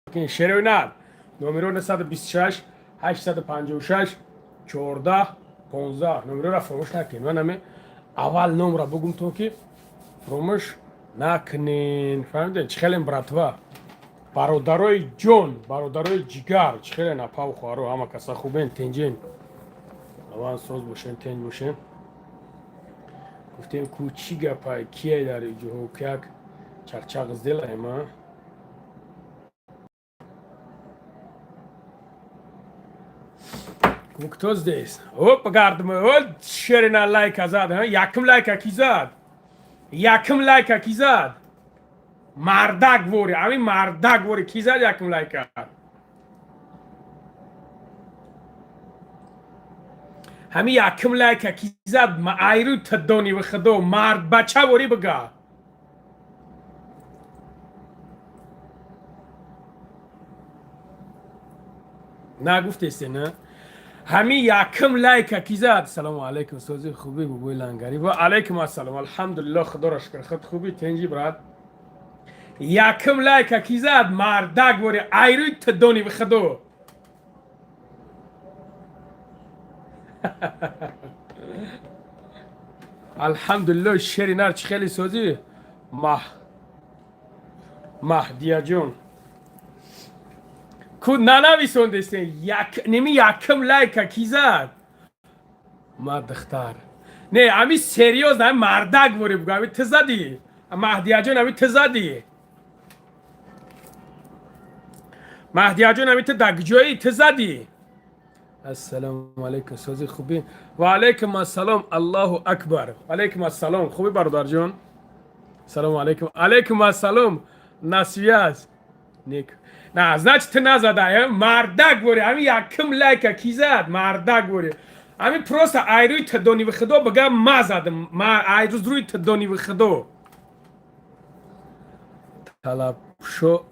Кунед. Шерои нар, номеро 926 856 14 15. Номерора фаромӯш накунед. Ман ами аввал номра бугум, то ки фаромӯш накунен. Фаҳмидед, чӣ хелем, братва, бародарои ҷон, бародарои ҷигар? Чӣ хелен, апаву хоҳаро, ҳама каса хубен, тенҷен? Аввал соз бошен, тенҷ бошен. Гуфтем, ку чӣ гапай, кияй дар ҷоҳо, як чақчақ сделаем, а? Кто здесь? Оп, гардм, о, шерина лайка зад, якм лайка ки зад? Якм лайка ки зад? Мардак вори, ами мардак вори ки зад якм лайка? Ҳами якм лайка ки зад? Айру тадони ва худо, мард бача вори бага. Нагуфтесте, на? Ҳами якм лайка ки зад? Салому алайкум, сози, хуби, бобои лангари? Ва алайкум ассалом, алҳамдулилло, худоро шукр. Худ хуби, тенҷи, брат? Якм лайка ки зад, мардак вори, айрӯи тидони ви худо. Алҳамдулилло, шери нар, чӣ хеле созӣ, маҳ маҳдияҷон? Ку нанависондестен, як неми якм лайка ки зад? Ма духтар не, ами серьёзно, ами мардак вори бугу, ами ту задӣ, Маҳдияҷон? Ами ту задӣ, Маҳдияҷон? Ами ту дар ҷои ту задӣ? Ассалому алайкум, сози, хубӣ? Ва алайкум ассалом, аллоҳу акбар. Алайкум ассалом, хубӣ, бародарҷон? Салому алайкум. Алайкум ассалом, насвяз нек. На, значит, ту назада, мардак вори. Ами якм лайка ки зад, мардак вори? Ами просто айрӯи тадониви худо бага, ма задам, ма айрӯи тадониви худо. Талабшо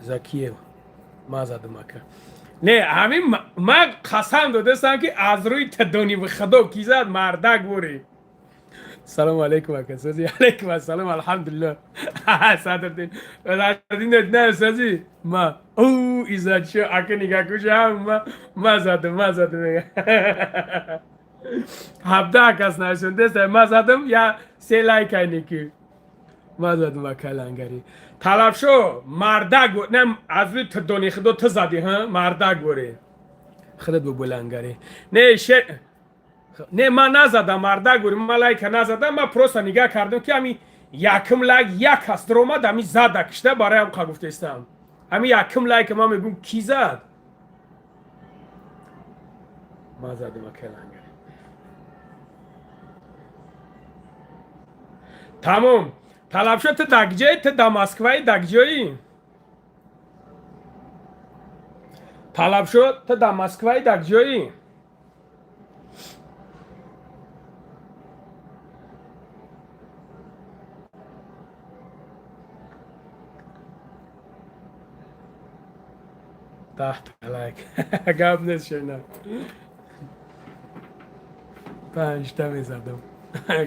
Закиев, ма задам, ака. Не, ҳамин ма қасам додастам, ки аз рӯи тадониви худо ки зад, мардак вори? Салому алайкум, ака, сози? Алайкум ассалом, алҳамдулилло. Садрдин, Садрдин, не сози? Ма ӯ изатшо, ака, нигаҳ куша, ма задам, ма задам. 17 кас нависондеста, ма задам, я се лайкай неки. Ма задам, ака лангари. Талабшо, мардак, не, аз рӯи тадони худо ту задӣ, ҳа, мардак вори? Худат бу лангари. Не, шер не, ман назадам, мардак гури, ман лайка назадам. Ман просто нигаҳ кардам, ки ами якм лайк як кас даромад, ами зада кишта, бароям қа гуфтестам. Ами якм лайка ман мегӯм, ки зад? Ман задам, ака лангари. Тамом, талабшо, ту дар ҷои, ту дар Москваи, дар ҷои? Талабшо, ту дар Москваи, дар ҷои? 10 та лайк, гап нест, шена, панҷта мезадам,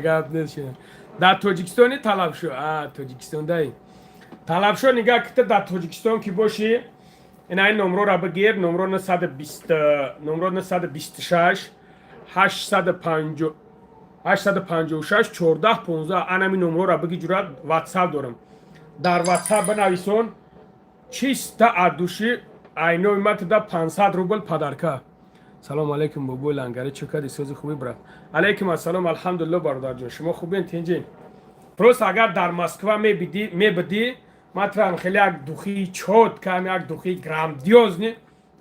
гап нест, шена. Дар Тоҷикистони, Талабшо? А, Тоҷикистондаи, Талабшо. Нигаҳ ки, ту дар Тоҷикистон ки бошӣ, ина ин номрора бигир, номро 920, номро 926 850 856 14 15. Анами номрора биги, ҷурат ватсап дорам, дар ватсап бинависон, чиста от души айнои ма туда 500 рубл подарка. Салому алайкум, бобои лангари, чӣ кади, сози, хуби, брат? Алайкум ассалом, алҳамдулилло, бародарҷон, шумо хубен, тинҷин? Просто агар дар Москва мебидӣ, ман трам хеле як духи чёткам, як духи грандиозный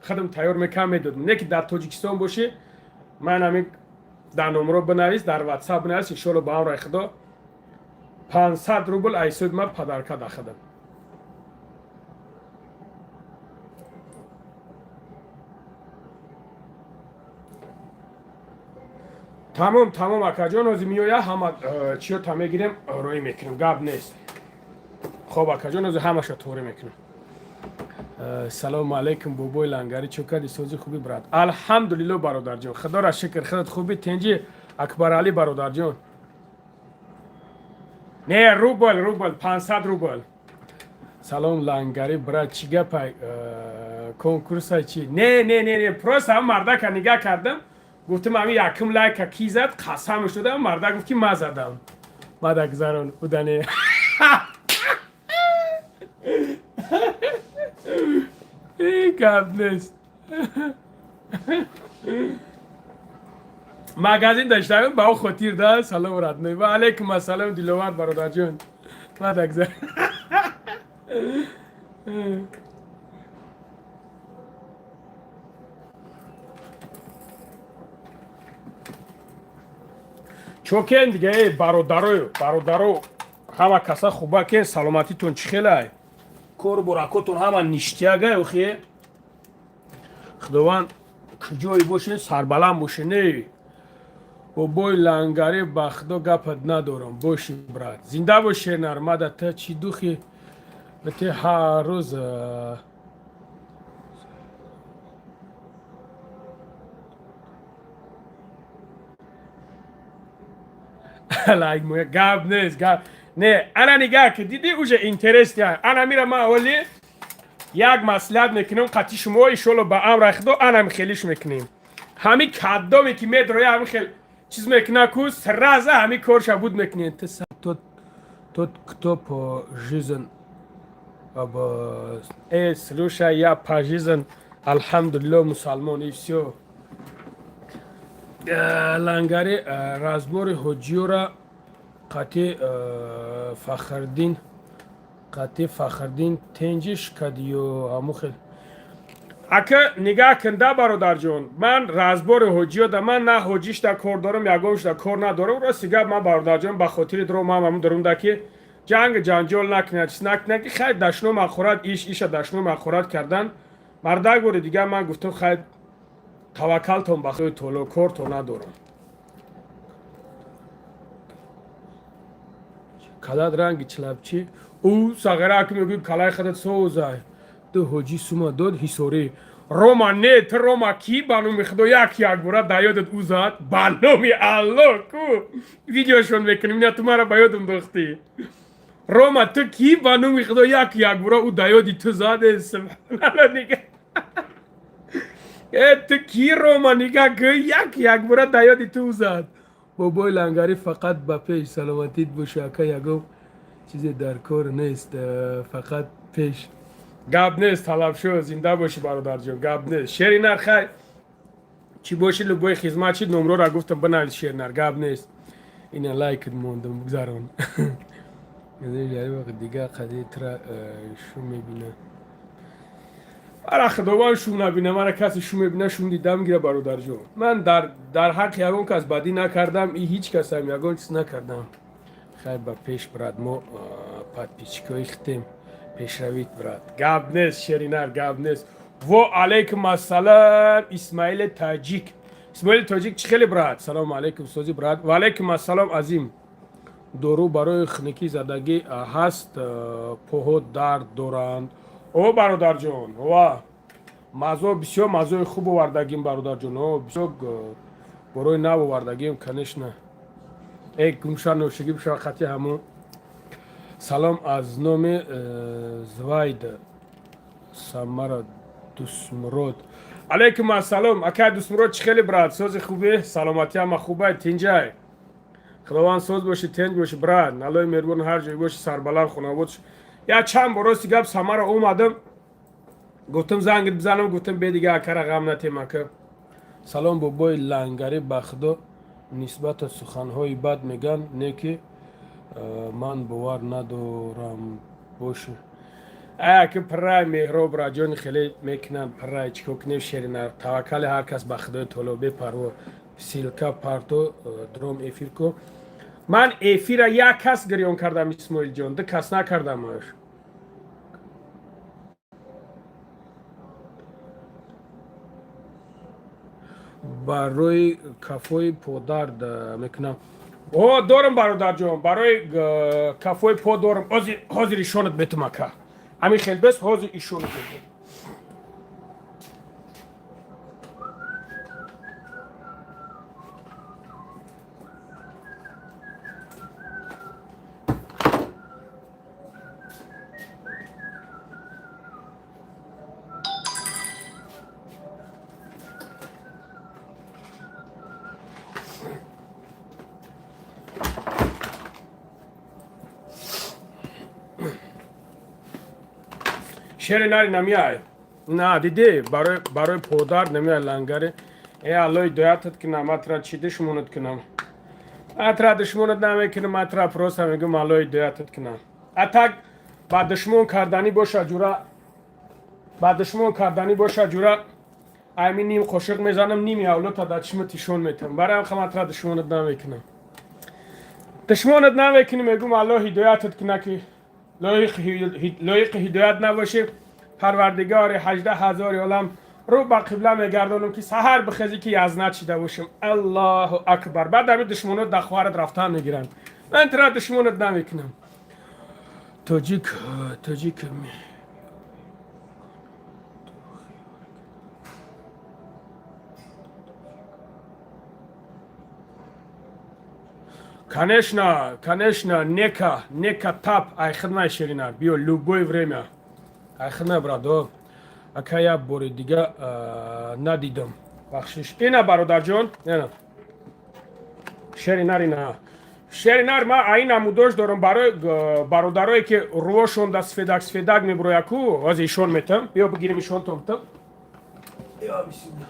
худам тайёр мекардам, медодам. Не ки дар Тоҷикистон бошӣ, ман ҳамин дар номро бинавис, дар ватсап бинавис, иншоалло, ба амрои худо 500 рубл айсоби ман подарка дахадам. Тамом, тамом, акаҷон, ҳозир меоя, ҳама чиёта мегирем, роӣ мекунем, гап нест. Хоб, акаҷон, ҳозир ҳамаша торе мекунем. Салому алайкум, бобои лангари, чӣ кади, сози, хуби, брат? Алҳамдулилло, бародарҷон, худоро шукр. Худат хуби, тенҷи, Акбаралӣ бародарҷон? Не, рубл, рубл, 500 рубл. Салом, Лангари брат, чӣ гапай, конкурса чи? Не, не, не, не, просто ҳам мардака нигаҳ кардам, гуфтам, ҳами якум лайка ки зад, қасамш додам, мардак гуфт, ки ма задам. Мада гузарон удане. Гап нест, магазин доштам, ба ӯ хотир да. Салом, родной. Ва алайкум ассалом, Диловар бародарҷон, мада гузар. Чокен дига, э бародаро, бародаро, ҳама каса хуба кен, саломатитон чӣ хелай, кору буракотон ҳама ништиягай. Охи худованд куҷое боше, сарбаланд боше. Не, бобои Лангари, ба худо гапат надорам, боши, брат, зинда бош. Шернар, мада та чӣ духи те ҳар рӯз лайк. Гап нест, гап не. Ана нигаҳ ки диди, уже интересный. Ана мира ман оли як маслиҳат мекунем қати шумо, иншолло, ба амра худо. Анам хелиш мекунем, ҳами каддоме ки медроя, ҳами хел чиз мекуна ку, сразу ҳами корша буд мекунем. Тот, кто по жизнь, слушай, я по жизнь, алҳамдулилло, мусалмон, и всё. Лангари, разбори ҳоҷиёра қати Фахрдин, қати Фахрдин тенҷиш кадиё ҳаму хел. Ака, нигаҳ кун да, бародарҷон, ман разбори ҳоҷиёда, ман на ҳоҷишда кор дорам, ягоншда кор надорам. Рости гап, ман, бародарҷон, ба хотири дро ман ҳамун дорумда, ки ҷанг ҷанҷол накунад, чиз накунад, ки хайр, дашном ахӯрад, иш иша дашном ахӯрад кардан мардак. Бори дигар ман гуфтам, хайр, таваккалтон ба худои таоло, корто надорам. Калат ранги чилабчӣ ӯ сағира ки мегӯй, калаи хадат созай. Ду ҳоҷӣ сума дод ҳисорӣ Рома. Не, ту Рома ки, ба номи худо, як як бора да ёдат ӯ зад, ба номи Алло ку видеошон мекунем. Ина ту мара ба ёдам дохтӣ. Рома, ту ки, ба номи худо, як як бора ӯ да ёди ту зад? Субҳаналло, нига, э ту ки, Рома? Нига ки як як бора да ёди ту зад. Бобои Лангарӣ, фақат ба пеш, саломатит боша, ака, ягон чизе дар кор нест, фақат пеш. Гап нест, талабшо, зинда бошӣ, бародарҷон, гап нест. Шеринар, хай, чӣ боши, любой хизмат чи, номрора гуфтам, бинавис. Шеринар, гап нест, ина лайкт мондам, бигзарон. Дига қади тра шу мебина, ара худованд шум набина, мара касе шум мебина, шум дида мегира. Бародарҷон, ман дар ҳаққи ягон кас бадӣ накардам и ҳеҷ касам ягон чиз накардам. Хайр, ба пеш, брат, мо подписчикои хитем, пешравит, брат. Гап нест, Шеринар, гап нест. Во алайкум ассалам, Исмаили Таҷик, Исмаили Тоҷик, чӣ хеле, брат? Салому алайкум, сози, брат. Ва алайкум ассалом, Азим. Дору барои хунукӣ задагӣ ҳаст, поҳо дард доранд. О, бародарҷон, ва мазо бисёр мазои хуб овардагим, бародарҷон, о бисёр борои нав овардагим, конечно. Э гумша, ношигӣ бишава хати ҳамун. Салом аз номи Звайд Самара Дусмурод. Алайкум ассалом, акай Дусмурод, чӣ хеле, брат, сози, хубе, саломатӣ ҳама хубай, тинҷай? Худованд соз боши, тинҷ боши, брат, Аллои меҳрубон, ҳар ҷой боши, сарбаланд, хонавод. Я чанд бор, рости гап, Самара омадам, гуфтам зангит бизанам, гуфтам бе, дига акара ғам натем, ака. Салом, бобои Лангарӣ, ба худо нисбата суханҳои бад меган, не ки ман бовар надорам, боши. Аяки пирай меҳроб раҷони хеле мекунанд, пирай, чӣ кор кунем, шерина, таваккали ҳар кас ба худои таоло, бепарво. Ссылка парто, дром эфир ку. Ман эфира як кас гирён кардам, Исмоилҷон, ду кас накардамаш. Барои кафои подард мекунам. О, дорам, бародарҷон, барои кафои по дорам. Ҳозир ишонат метум, ака, ҳамин хел бес, ҳозир ишонат метум. Шери нари намеай. На, дидӣ, барои подард намеай лангаре. Э, Алло ҳидоятат кунам, атра чӣ душмонат кунам? Атра душмонат намекунам, атра просто мегӯм, Алло ҳидоятат кунам. А так ба душмон карданӣ боша, ҷура, ба душмон карданӣ боша, ҷура, ами ним қошиқ мезанам, ними авлота дар чишма тишон метам. Барои ҳам атра душмонат намекунам, душмонат намекунем. Мегӯм, Алло ҳидоятат куна, ки лоиқи ҳидоят набошӣ. Парвардигори 18 000 олам, рӯ ба қибла мегардонам, ки саҳар бихезӣ, ки язнат шида бошем. Аллоҳу акбар. Баъд ами душмонот дар хоҳарат рафтан мегиранд. Ман тира душмонат намекунам. Тоҷик, тоҷик. Конечно, конечно, нека, нека тап, ай хидмай, ширинар. Биё, любое время. Ай хидмай, брадо. Ака, як бори дига надидам. Бахшиш. Ина, бародарҷон, ина. Шеринар ина. Шеринар, ма ай намудош дорам барои бародарое, ки рӯошон да сфедак сфедак мебурояку, ҳозир ишон метам. Биё, бигирим, ишон томтам. Ё бисмилла.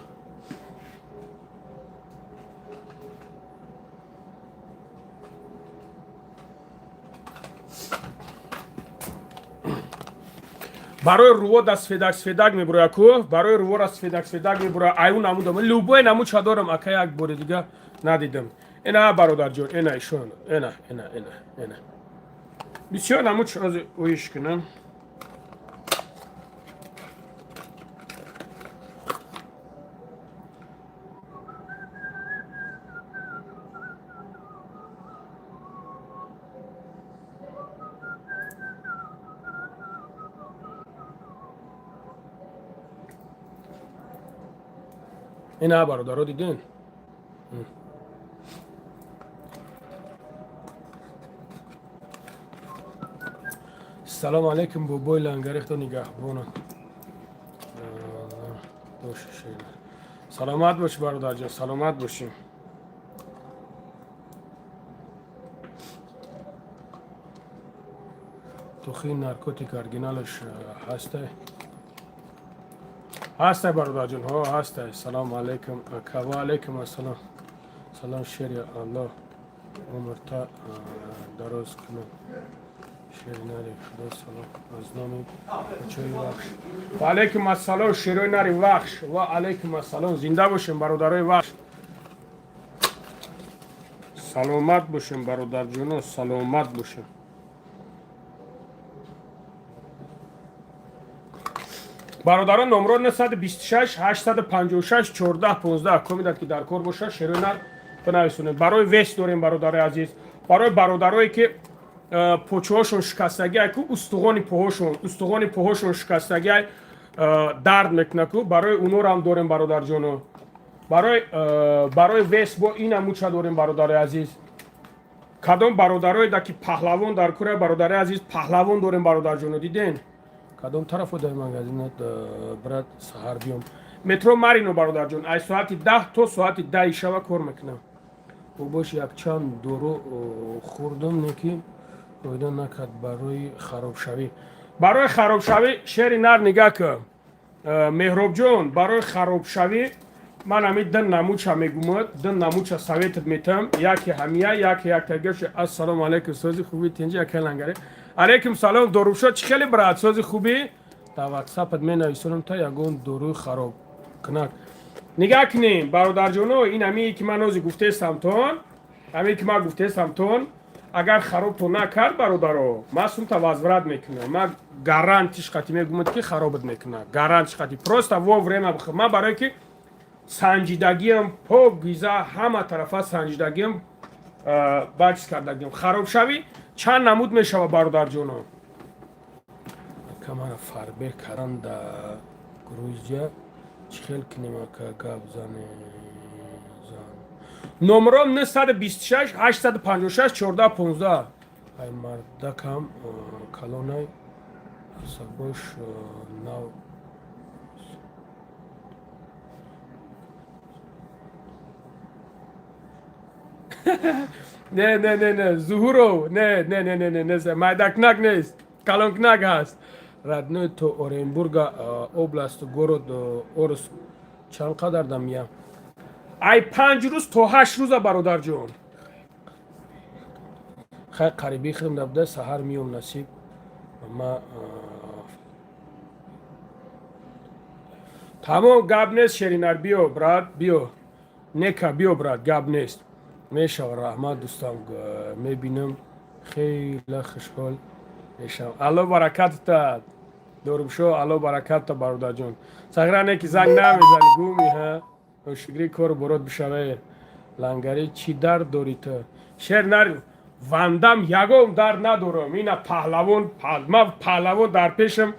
Барои рӯво да сфедак сфедак мебуроя ку, барои рӯвора сфедак сфедак мебуроя, аю намудам, любой намудша дорам. Ака, як бори дига надидам. Ина, бародарҷон, ина ишон, ина, ина, ина, ина, бисёр намуд ҳозир оиш кунам. Ина, бародаро, дидин? Салому алейкум, бобои лангарихто нигаҳбонат. Саломат бош, бародарҷон, саломат бошем. Тухи наркотик оригиналаш ҳастай? Ҳастай, бародарҷон, ҳо, ҳастай. Салому алейкум, ака. Ва алейкум ассалом. Салом, шери, Аллоҳ умрта дароз кунад. Шери нари худо, салом аз номи бачаи Вахш. Ва алейкум ассалом, шерои нари Вахш. Ва алейкум ассалом. Зинда бошем, бародарои Вахш, саломат бошем, бародарҷоно, саломат бошем. Бародарон, номро 926 856 14 15 комидад, ки дар кор бошад, шерои нар бинависонед. Барои вес дорем, бародарои азиз, барои бародарое, ки почаҳошон шикастагиай ку, устухони поҳошон шикастагиай, дард мекунад ку, барои унорам дорем, бародарҷоно. Барои вес бо ина муча дорем, бародарои азиз. Кадом бародарое да ки паҳлавон дар кура, бародарои азиз, паҳлавон дорем, бародарҷоно. Диден? Кадом тарафо дар магазинат, брат, саҳар биём? Метро Марино, бародарҷон, аз соати 10 то соати 10-и шава кор мекунам. Бобош, якчанд дору хӯрдам, не ки фоида накард. Барои харобшавӣ, барои харобшавӣ, шери нар, нигаҳ кун, Меҳробҷон, барои харобшавӣ ман ҳами дин намуча мегумад, дин намуча советат метам. Яке ҳамия, яке яктагаш. Ассалому алайкум, сози, хуби, тинҷи, яке лангаре. Алайкум салом, Дорубшо, чӣ хеле, брат, сози, хубӣ? Дар ватсапат менависонам та ягон доруи хароб кунак. Нигаҳ кунем, бародарҷоно, ин ҳамие ки ман ҳозир гуфтестам тон, ҳамие ки ман гуфтестам тон, агар харобтон накард, бародаро, ман сумта возврат мекунам. Ман гарантиш қати мегумад, ки харобат мекунад, гарантиш қати. Просто во время ман барое ки санҷидагиам, покиза, ҳама тарафа санҷидагиам, баъд чиз кардагиам. Харобшавӣ чанд намуд мешава, бародарҷоно? Камара фарбеҳ кардан да Грузия чӣ хел кунем, ака? Гап зане зан. Номером 926 856 14 15. Ай мардакам калонай асабош нав. Не, не, не, не, Зуҳуров, не, не, не, не, не, не, майдакнак нест, калонкнак ҳаст. Родной, то Оренбурга область, город Орск, чанд қадар дамия? Ай 5 рӯз то 8 рӯза, бародарҷон. Хай, қариби хидм набуда, саҳар миём, насиб. Ма тамом, гап нест. Шеринар, биё, брат, биё, нека, биё, брат, гап нест, мешава. Раҳмат, дӯстам, мебинам, хеле хушҳол мешавам. Алло баракатта, дорубшо, алло баракатта, бародарҷон. Сағира, не ки занг намезани, гуми ҳа. Шукри, кору борот бишаве. Лангарӣ, чӣ дард дорӣ ту? Шер нар, вандам, ягон дард надорам. Ина паҳлавон, ма паҳлавон дар пешам,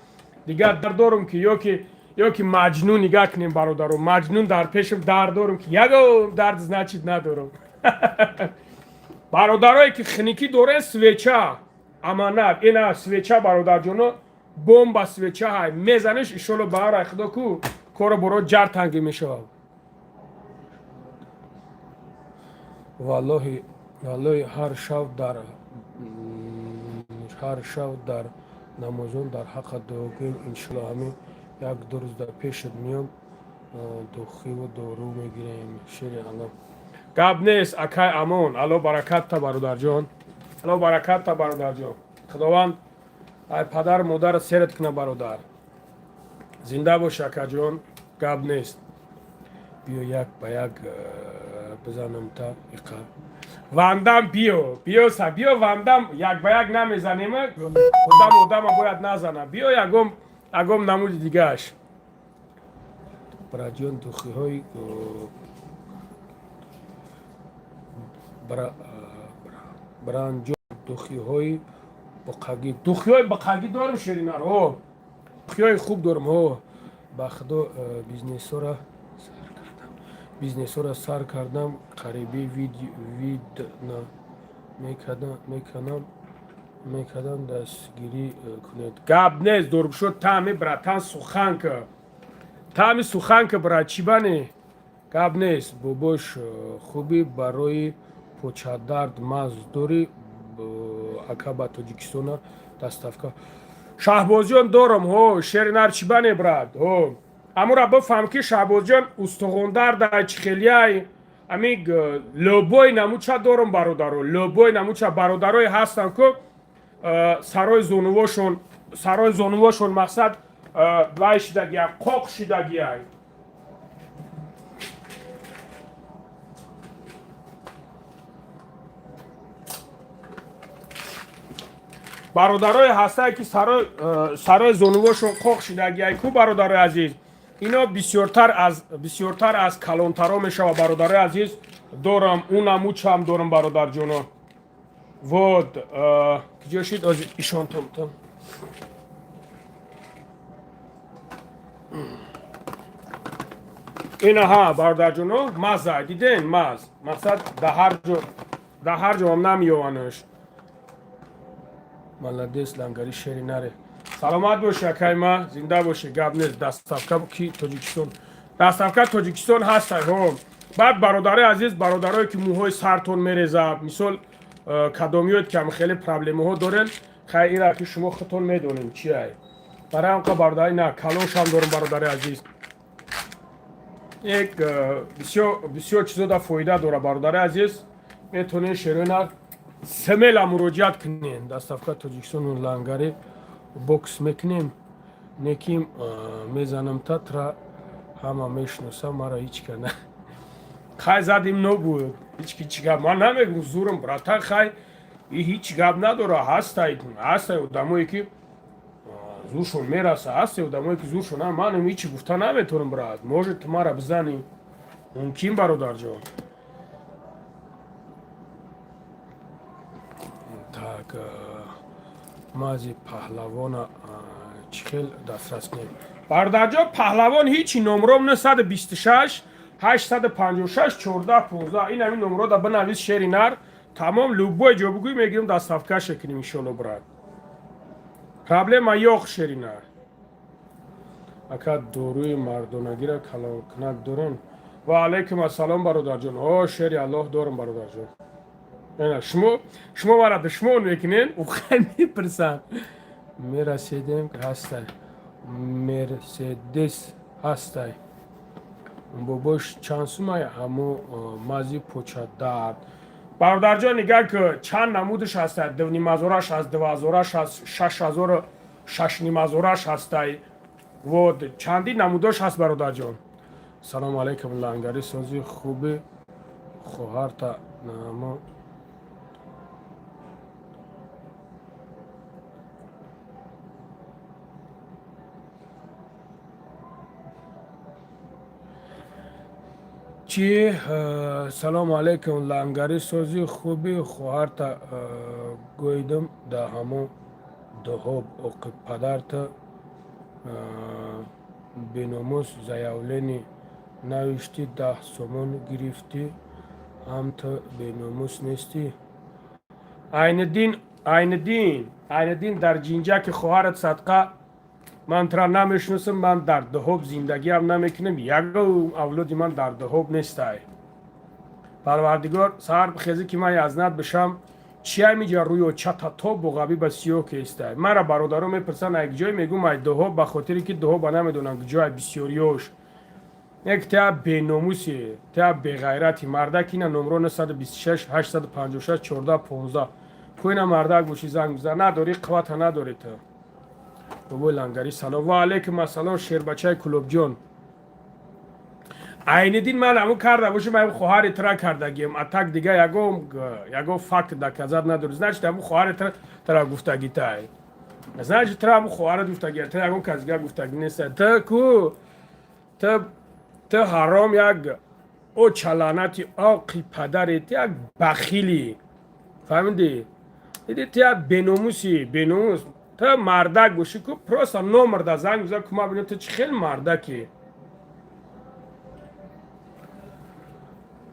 дигар дард дорам ки ёки Маҷнун? Нигаҳ кунем, бародаро, Маҷнун дар пешам, дард дорам ки? Ягон дард, значит, надорам. Бародарое ки хиникӣ дорен, свеча аманат, ина свеча, бародарҷоно, бомба свеча ҳай, мезаниш, иншолло, баҳрай худо ку кору боро ҷар тангӣ мешавад. Валлоҳи, валлоҳи, ҳар шав дар намозон дар ҳаққат дуо гӯем, иншолло. Ҳамин як ду рӯз дар пешат миём, духиву дору мегирем, шери Алло. Гап нест, акай Амон, алло баракатта, бародарҷон, алло баракатта, бародарҷон. Худованд ай падару модарат серат куна, бародар. Зинда бош, акаҷон, гап нест. Биё, як ба як бизанам та иқа. Вандам, биё, биё, са, биё, вандам, як ба як намезанем, одам одама бояд назана. Биё, ягом намуди дигааш. Браҷон, духиҳои бранҷон, духиҳои буқагӣ, духиҳои буқагӣ дорам, ширинар, ҳо, духиҳои хуб дорам, ҳо. Ба худо, бизнесора сар кардам, бизнесора сар кардам, қариби видна мекардам, дастгирӣ кунед. Гап нест, дорбшо, тами, братан, суханка, тами суханка, брат, чӣ бане, гап нест. Бобош, хуби барои почадард маз дорӣ, ака? Ба Тоҷикистона доставка? Шаҳбозҷон, дорам, ҳо, шеринар, чӣ бане, брат, ҳо. Амура бифаҳм, ки Шаҳбозҷон устухондарда чӣ хелияй, ами лобой намуча дорам, бародаро, лобой намуча. Бародарое ҳастанд, ку сарои зонувошон, мақсад, вай шидагия, қоқ шидагиай. Бародарое ҳастае, ки сарои зонувошон қоқ шидагиай ку, бародарои азиз, ино бисёртар аз калонтаро мешава. Бародарои азиз, дорам, унамучам дорам, бародарҷоно. Вот киҷо шид, ишонтон. Инаҳа, бародарҷоно, маза диден, маз, мақсад, дар ҳар ҷо ҳам намеёванаш. Молодец, лангари, шери наре. Саломат боши, акай ма, зинда боши. Гап нест. Доставка ки Тоҷикистон, доставка Тоҷикистон ҳастай, ҳо. Баъд, бародарои азиз, бародарое ки мӯҳои сартон мерезад, мисол, кадомиёт ки ам хеле проблемаҳо дорен, хай, ира ки шумо худтон медонем чи ай. Барои ҳамқа, бародари, на калошам дорам, бародари азиз, як бисёр бисёр чизо да фоида дора. Бародари азиз, метавонед шероина смело муроҷиат кунем. Доставка Тоҷикистону лангари, бокс мекунем, неким мезанам татра, ҳама мешиносам мара, ҳеч ка на. Хай, задим, нобуд, ҳеч ки чӣ гап ман намегум, зурам, братан, хай, и ҳеҷ гап надора. Ҳастай одамое ки зуршон мераса, ҳастай одамое ки зуршон, манам ҳечи гуфта наметавонам, брат. Может, ту мара бизанӣ, мумкин, бародарҷон. Так, мази паҳлавона чӣ хел дастрас кунем, бародарҷон? Паҳлавон ҳичи, номром 926 856 14 15, ин ҳамин номро да бинавис, шери нар, тамом. Любой ҷо бугӯй, мегирем, доставкаша кунем, иншолло, брат, проблема ёқ, шери нар. Ака, доруи мардонагира калонкунак дорен? Ва алайкум ассалом, бародарҷон. О, шери Аллоҳ, дорам, бародарҷон. Шумо мара душмон мекунен, ухай мепирсанд. Мерасидем, ҳастай, Мерседес ҳастай. Бобош, чанд сумай ҳамо мази почадард? Бародарҷон, нигаҳ ки, чанд намудаш ҳастай: 2,5 ҳазораш ҳаст, 2 ҳазораш ҳаст, 6 ҳазору 6,5 ҳазораш ҳастай. Вот, чанди намудош ҳаст, бародарҷон. Салому алайкум, Лангари, сози хуби хоҳарта намо. Чӣ? Салому алайкум, Лангари, сози хуби хоҳарта гӯйдум да ҳамо дуҳоб оқи падарта беномус заявление навиштӣ, 10 сомон гирифтӣ, ҳам ту беномус нестӣ. Айниддин, Айниддин, Айниддин, дар ҷинҷаки хоҳарат садқа, ман тура намешиносам. Ман дар Дуҳоб зиндагиам намекунам, ягон авлоди ман дар Дуҳоб нестай. Парвардигор, саҳар бихезӣ, ки ман язнат бишам, чиям иҷа рӯё чата то буғабӣ ба сиёҳ кестай. Мара бародаро мепурсанд, ай ҷой? Мегӯм, ай Дуҳоб, ба хотире ки Дуҳоба намедонам ҷой бисёриёш. Як тя беномуси, тя беғайрати мардак. Ина номро 926 856 14 15 кӯина. Мардак бошӣ, занг бизан. Надорӣ, қуввата надорӣ ту. Бобои Лангари, салом. Ва алайкум ассалом, шербачаи Кулобҷон. Айниддин, ман ҳамун карда бошам, ҳамун хоҳари тра кардагием. А так дига ягон факт доказать надорӣ. Значит, ҳамун хоҳари тра гуфтагитай. Значит, тра ҳамун хоҳарат гуфтаги, тра ягон кас дига гуфтаги нест. Ту ку, ту ҳаром як о чаланати оқи падарет, як бахилӣ, фаҳмидӣ? Диди, ту як беномуси, беномус. Ту мардак бошӣ ку, просто номер да занг бизан ку, ма бинам, ту чӣ хел мардакӣ.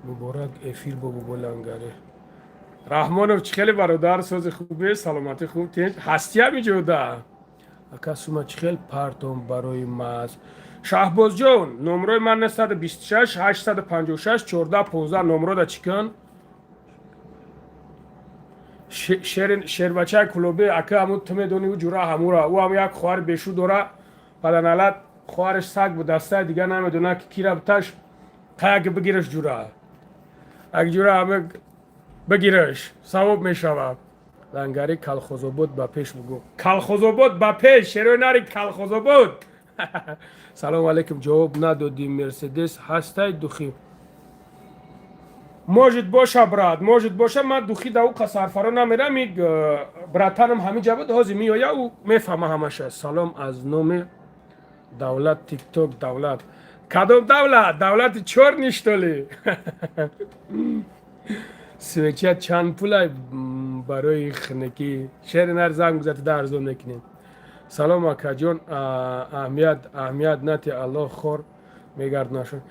Муборак эфир бо бобо Лангаре. Раҳмонов, чӣ хеле, бародар, сози хубе, саломатӣ хуб, тинҷ ҳастиям иҷода. Ака, сума чӣ хел партом барои маз? Шаҳбозҷон, номрои ман 926 856 14 15. Номрода чӣ кун? Шербачаи Кулобе, ака, ҳамун ту медонӣ, ӯ ҷура ҳамура, ӯ ҳам як хоҳари бешу дора. Паданалат, хоҳараш саг будастай, дига намедона ки кира биташ қаяки бигираш. Ҷура, ак ҷура, ҳама бигираш, савоб мешавад. Лангари, калхозобод ба пеш бугӯ. Калхозобод ба пеш, шерои нари калхозобод. Салому алайкум, ҷавоб надодӣ. Мерседес ҳастай духи? Может боша, брат, может боша. Ман духи да ӯ қасарфаро намерам. И братанам ҳамин ҷа буд, ҳозир меоя, ӯ мефаҳма ҳамаша. Салом аз номи давлат Тикток. Давлат, кадом давлат? Давлати чёрный, что ли? Свеча чанд пулай барои хунукӣ? Шери нар, занг бизатида, арзон мекунем. Салом, акаҷон. Аҳамият нати, Аллоҳ хор мегардонашон.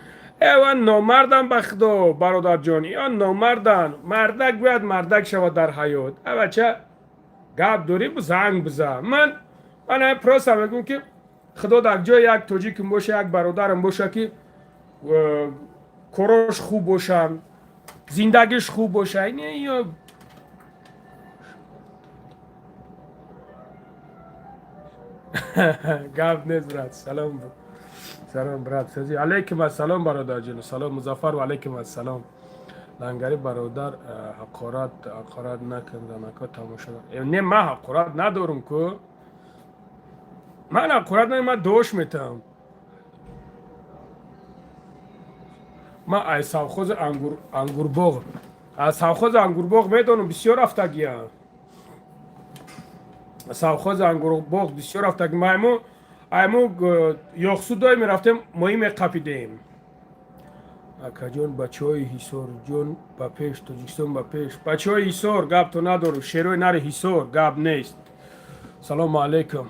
Эва, номардан, ба худо, бародарҷон, ё номардан. Мардак бояд мардак шавад дар ҳаёт. Авача, гап дорӣ, занг биза. Ман просто мегӯм, ки худо дар ҷои як тоҷикм боша, як бародарам боша, ки корош хуб бошанд, зиндагиш хуб боша. Ё гап нест, брат. Салом, салом, брат. Алейкум ассалом, бародарҷон. Салом, Музаффар. Алейкум ассалом. Лангари бародар, ҳақорат накун, занако тамошо. Не, ман ҳақорат надорум ку, ман ҳақорат на, ман дош метавам. Ман ай совхози ангурбоғ, аз совхози ангурбоғ медонам, бисёр рафтагиям. Совхози ангурбоғ бисёр рафтаги. Майму айму ёхсу дой мерафтем, моӣ меқапидем. Акаҷон, бачаҳои Ҳисорҷон ба пеш, Тоҷикистон ба пеш. Бачаҳои Ҳисор, гапто надору, шерои нари Ҳисор, гап нест. Салому алайкум,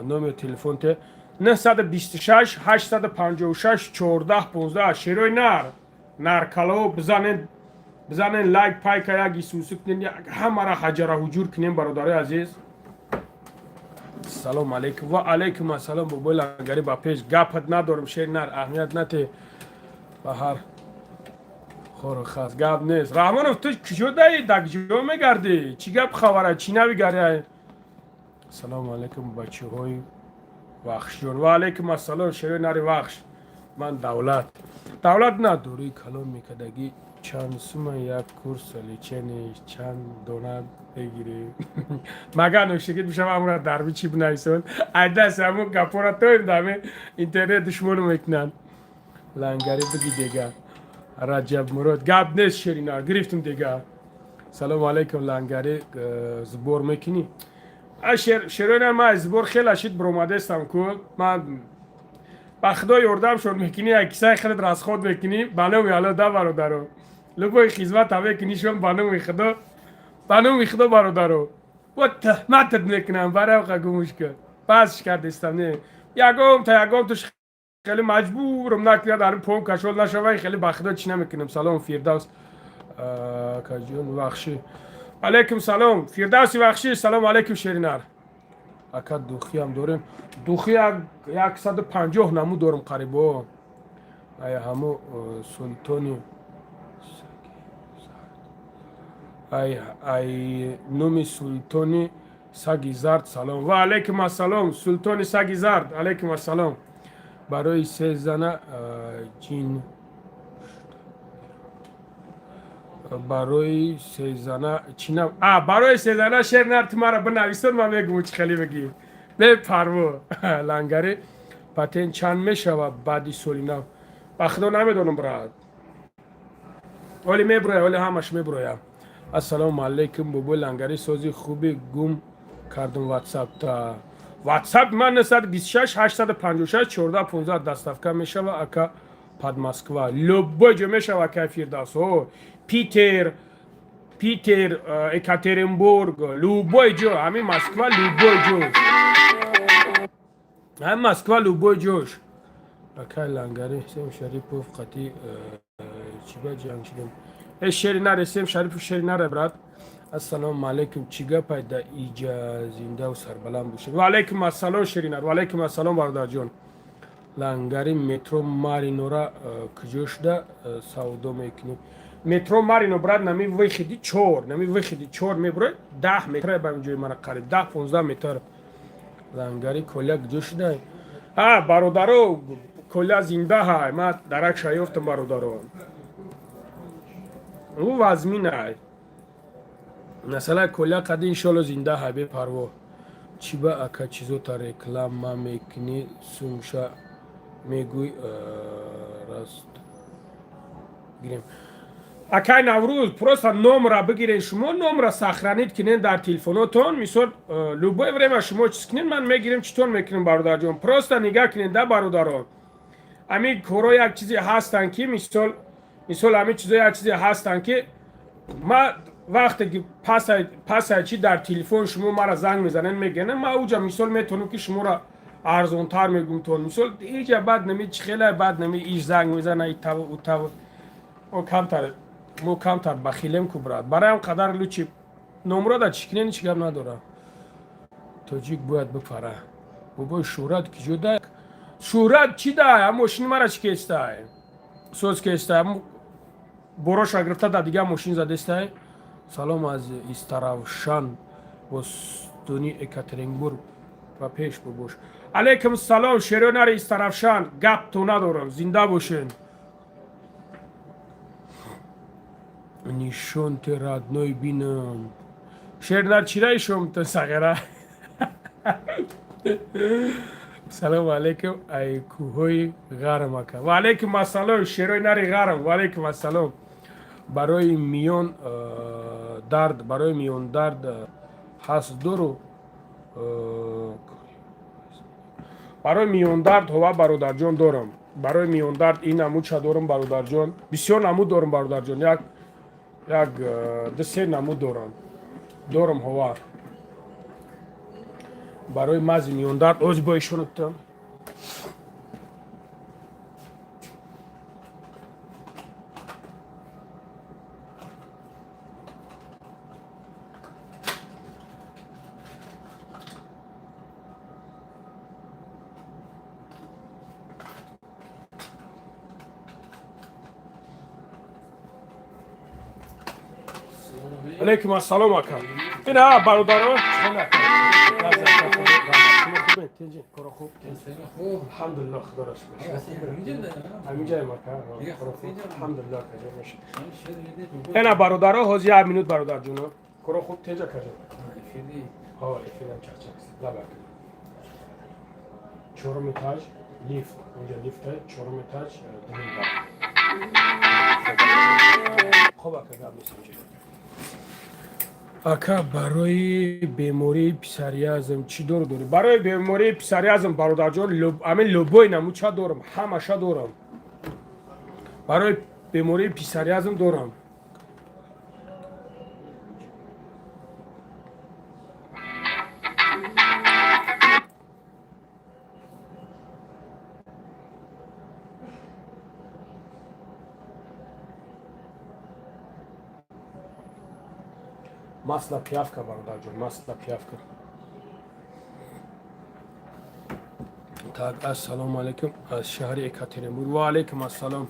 номер телефон те? 926 856 14 15. Шерои нар, наркало, бизанен, бизанен, лайк пайка як исусу кунен, ҳамара ҳаҷара ҳуҷур кунем, бародарои азиз. Салому алайкум. Ва алайкум ассалом, бобои Лангари, ба пеш. Гапат надорам, шери нар, аҳамият нате, ба ҳар хору хас, гап нест. Раҳмонов, ту куҷо даи, дар куҷо мегардӣ? Чӣ гап, хабара, чӣ навигари? Ассалому алайкум, бачаҳои Вахшҷон. Ва алайкум ассалом, шерои нари Вахш. Ман Давлат. Давлат на дурии калон мекардагӣ. Чанд сума як курс лечение, чанд дона бигирӣ? Мага нӯшигит бишава, амра дарби чӣ бинависон? Айдаси ҳамун гапора тоим даме интернет душмону мекунанд. Лангари биги дега. Раҷаб Мурод, гап нест, шерина, гирифтум дега. Салому алайкум, лангари, сбор мекунӣ? Шероина, ман сбор хела шид биромадестам ку. Ман ба худо ёрдамшон мекунӣ, як кисаи худат расход мекунӣ, ба номи Алло да, бародаро. Любой хизмата мекунишон ба номи худо, ба номи худо, бародаро. Бо тӯҳматат мекунам, баравқа гумуш кун. Басш кардестам, не. Ягом та ягом туш хеле маҷбурам накунад, ҳамин пом кашол нашавай, хеле ба худо чӣ намекунам. Салом, Фирдавс акаҷон Вахшӣ. Алайкум салом, Фирдавси Вахшӣ, салому алайкум, шеринар. Ака, духиам дорем. Духи 150 намуд дорем қарибо. Ая ҳамо султони ай номи Султони Саги Зард салом. Ва алайкум ассалом, Султони Саги Зард, алайкум ассалом. Барои се зана ҷин, барои сезана чина, а барои сезана шер нар, ту мара бинависон, ман мегум чӣ хеле бигӣ, бепарво. Лангари, патент чанд мешава баъди соли нав? Ба худо намедонам, брат, оли меброя, оли ҳамаш меброя. Ассалому алайкум, бобои Лангари, сози хуби, гум кардум ватсапта. Ватсап ман 926 856 14 15. Доставка мешава, ака, под Москва? Любой ҷо мешава, ака Фирдавс. О, Питер, Питер, Екатеринбург, любой ҷо, ҳамин Москва, любой ҷош, ҳамин Москва, любой ҷош. Акай Лангари, Сем Шарипов қати чиба ҷанг шидем? Э, шери наре, Сем Шарипов шери наре, брат. Ассалому алайкум, чӣ гапай да иҷа, зиндаву сарбаланд бошед. Ва алайкум ассалом, шеринар, ва алайкум ассалом, бародарҷон. Лангари, метро Маринора куҷо шуда савдо мекунӣ? Метро Марино, брат, нами выходи чор, нами выходи чор мебурой, 10 метр ба ҷои мара, қариб 10-15 метр. Лангари, Коля куҷо шуда? А, бародаро, Коля зинда ҳай, ман дарак шаёфтам, бародаро. Ӯ вазминай масала, Коля қади иншолло зинда ҳай, бепарво. Чӣ ба, ака, чизота реклама мекунӣ, сумша мегӯй, раст гирем. Акай Наврӯз, просто номра бигирен, шумо номра сохранить кунен дар телефонотон. Мисол, любое время шумо чиз кунен, ман мегирем, читон мекунем, бародарҷон. Просто нигаҳ кунен да, бародарон, ҳамин корҳо як чизе ҳастанд, ки мисол ҳамин чизо як чизе ҳастанд, ки ма вақте ки пасай чи дар телефон шумо мара занг мезанен, мегӯян, ма уҷа мисол метавонам, ки шуморо арзонтар мегумтон. Мисол, иҷа баъд нами чи хела, баъд нами иш занг мезана, итав утав, камтар мо камтар бахилем ку, брат. Барои ҳам қадар лучше номро да чӣ кунен, ҳеч гап надора. Тоҷик бояд бипара. Бобои, шӯҳрат ки ҷо да? Шӯҳрат чӣ да? Мошини мара чӣ кестай, соз кестай, бороша гирифта да дигар мошин задестай. Салом аз Истаравшан, бостонӣ Екатеринбург, ба пеш бобош. Алайкум салом, шеронари Истаравшан, гап то надорам, зинда бошен. Нишон те, родной, бинам. Шернар, чираи шомтон сағира? Салому алайкум, ай кӯҳои ғарм, ака. Ва алайкум ассалом, шерои нари ғарм, ва алайкум ассалом. Барои миён дард, барои миёндард ҳаст дору? Барои миёндард ҳова, бародарҷон, дорам. Барои миёндард ин намудша дорам, бародарҷон, бисёр намуд дорам, бародарҷон, як ду се намуд дорам ҳова барои мази миёндард. Ози бо ишонатам. Алейкум ассалом, ака. Ина, бародаро. Хуб, алҳамдулиллоҳ, худоро шукр. Ҳаминҷаем, ака. Алҳамдулиллоҳ, ена, бародаро, ҳозир як минут, бародарҷоно. Коро хуб, теҷа кажа. Ҳо, эфирам чақчақ. Лаба. Чорум этаж, лифт. Онҷа лифта, чорум этаж, дуюм бар. Хуб, ака, гап нест инҷа. Ака, барои бемории псориазм чӣ дору дорӣ? Барои бемории псориазм, бародарҷон, ҳамин любой намуча дорам, ҳамаша дорам. Барои бемории псориазм дорам. Масло пиявка, бародарҷон, масло пиявка. Так, ассалому алайкум аз шаҳри Екатеринбург. Ва алайкум ассалом.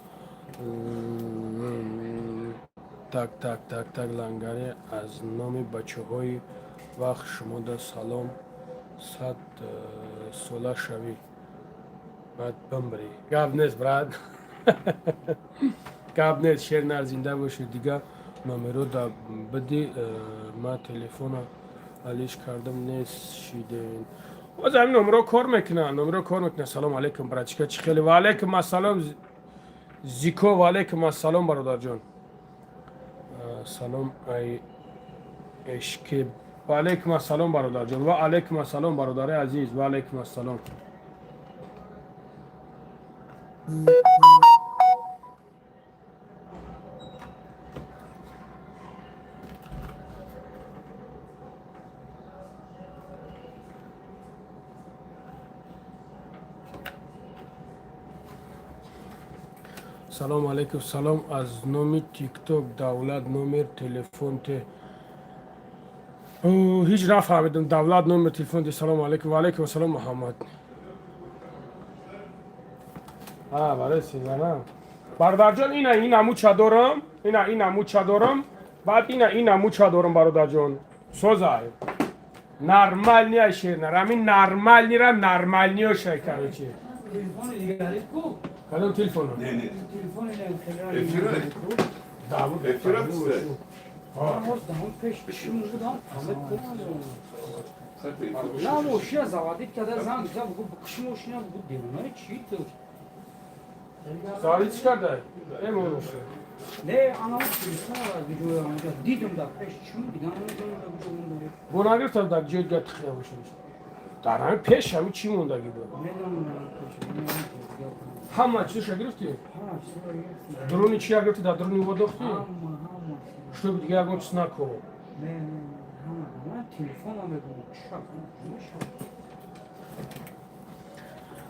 Так, так, так, так, лангаре, аз номи бачаҳои вақт шумода салом, 100 сола шавӣ, баъд бимбирӣ. Гап нест, брат, гап нест. Шер нар, зинда бошед. Дига номеро да биди, ман телефона алиш кардам, нест шиден. Боз ҳамин номеро кор мекунад, номеро кор мекунад. Салом алейкум, братчика, чӣ хеле? Ва алейкум ассалом, Зико, ва алейкум ассалом, бародарҷон. Салом, ай эшке. Ва алейкум ассалом, бародарҷон, ва алейкум ассалом, бародари азиз, ва алейкум ассалом. Салом алейкум, салом аз номи Тикток. Давлат, номер телефон те. Ҳеҷ нафаҳмидам. Давлат, номер телефон те. Салом алейкум. Ва алейкум ассалом, Муҳаммад. Барои сизана, бародарҷон, ина ин амуча дорам, ина ин амуча дорам, баъд ина ин амуча дорам, бародарҷон. Созай, нормальный ай, шернар, ҳамин нормальный ра нормальный ошай, короче. Телефони дигари ку? Кадом телефоно? Не, не. Телефони. Эфира? Давуд. Эфира пусте. Даҳон пеш чӣ будам? На, мошина заводить карда, занг зад, бугу киш мошина, бугу девонаи чӣ ту? Заводить чӣ карда? Эмоноша. Не, ана телефон видео онҷа дидам, дар пеш чӣ дидам, намедонам дар куҷо монда. Бо нагирифтам, дар ҷои дигар тихия бошад. Дар ҳамин пеш ҳамин чӣ мондагӣ буд? Медонам, пеш. Ҳама чизоша гирифтӣ? Ҳама чизро гирифтам. Дуруни чия гирифтӣ? Дар дуруни водохтӣ? Ҳама, ҳама. Чтоб дига ягон чиз нако. Не, не, ҳама. Ман телефонам мегӯям, чак, чак.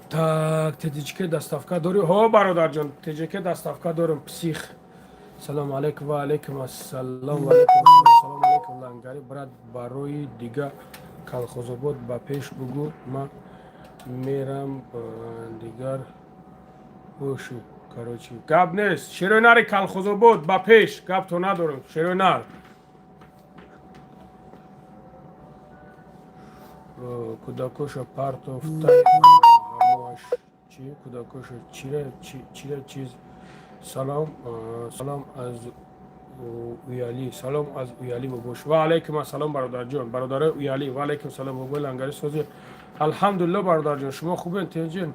Так, ТДЖК доставка дорӣ? Ҳо, бародарҷон, ТЖК доставка дорам. Псих. Салому алейкум, ва алейкум ассалом, ва алейкум ассалом. Салому алейкум, лангари брат, барои дига Калхозобод ба пеш бугӯ, ман мерам дигар боши. Короче, гап нест, шерои Калхозобод ба пеш, гап то надорам, шерои нар. Кӯдакоша партофтай ҳамоаш чи кӯдакоша чира чира чиз. Салом, салом аз Уяли, салом аз Уяли бобош. Ва алайкум ассалом, бародарҷон, бародарои Уяли, ва алайкум салом. Бобои лангари, сози? Алҳамдулилло, бародарҷон, шумо хубен, тенҷен?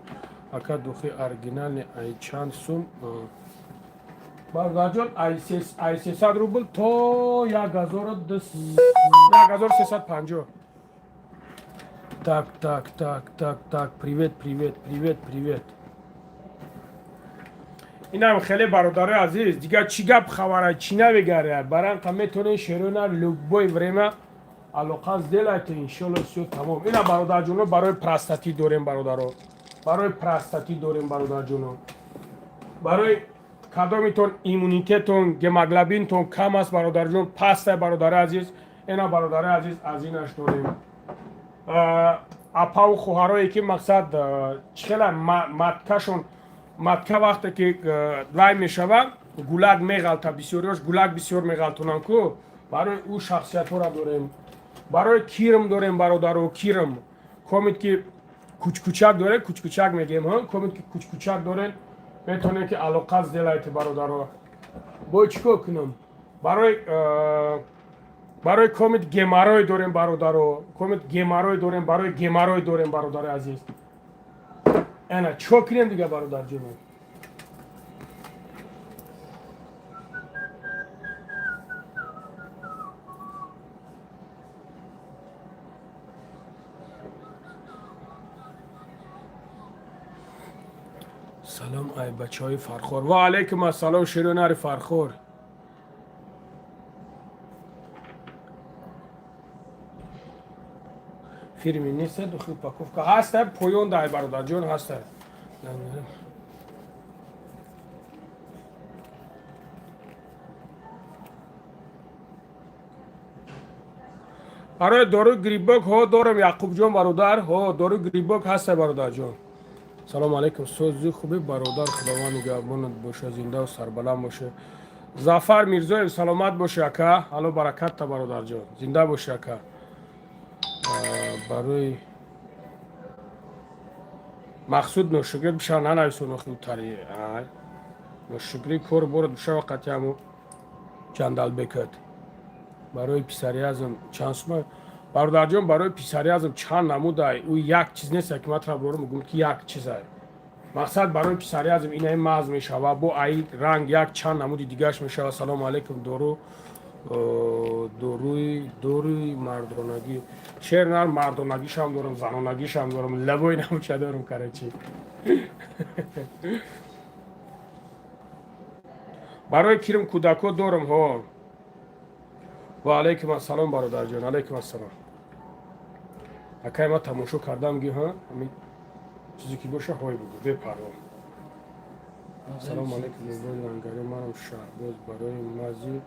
Ака, духи оригинальный ай чанд сум? Бародарҷон, ай 300 рубл то 1350. Так, так, так, так, так, привет, привет, привет, привет. Инам хеле, бародарои азиз, дигар чӣ гап хабара, чӣ навегаря? Баранқа метонен шерона любое время алоқа сделайте, иншолло, всё тамом. Ина, бародарҷоно, барои простатит дорем, бародаро, барои простатит дорем, бародарҷоно, барои кадомитон иммунитетон, гемоглобинтон кам аст, бародарҷон, пастай, бародари азиз, ина, бародари азиз, аз инаш дорем. Апаву хоҳарое ки мақсад чӣ хела маткашон, матка вақте ки лай мешава, гулак меғалта, бисёриёш гулак бисёр меғалтонанд ку, барои ӯ шахсиятҳоро дорем. Барои кирм дорем, бародаро, кирм. Комит ки кучкучак дорем, кучкучак мегем, комит ки кучкучак дорем, метавонем ки алоқа сделайте, бародаро. Бо чӣ кор кунам? Барои комит геморрой дорем, бародаро, комит геморрой дорем, барои геморрой дорем, бародари азиз. Ана чӣ кунем дига, бародарҷоно? Салом, ай бачаҳои Фархор. Ва алайкум ассалом, широнари Фархор. Фирми нест, духи упаковка ҳаста, поён дай, бародарҷон, ҳаста. Барои доруи грибок ҳо дорам, Яқубҷон, бародар, ҳо, доруи грибок ҳаста, бародарҷон. Салому алайкум, сози хуби, бародар, худованд нигаҳбонат боша, зиндаву сарбаланд боша. Зафар Мирзоев, саломат боши, ака, алло баракатта, бародарҷон, зинда боши, ака. Барои Мақсуд ношукрӣ биша нанависон, охиутари ношукрӣ кор борад бишава қати ҳаму ҷандалбекат. Барои писариазм чанд сума, бародарҷон? Барои писариазм чанд намудай, ӯ як чиз нест, ки ман тарафдорам мегӯм, ки як чизай. Мақсад, барои писариазм инаи маз мешава, бо аи ранг як чанд намуди дигараш мешава. Салому алайкум, дору, доруи мардонагӣ, шер нар, мардонагишам дорам, занонагишам дорам, лабои намуча дорам, короче. Барои кирм кӯдако дорам ҳо. Ва алайкум ассалом, бародарҷон, алайкум ассалом. Акай, ман тамошо кардам ги, ҳа, ҳамин чизе ки боша, ҳой бугу, бепарво. Салому алайкум, бобои Лангари, манам Шаҳбоз, барои мази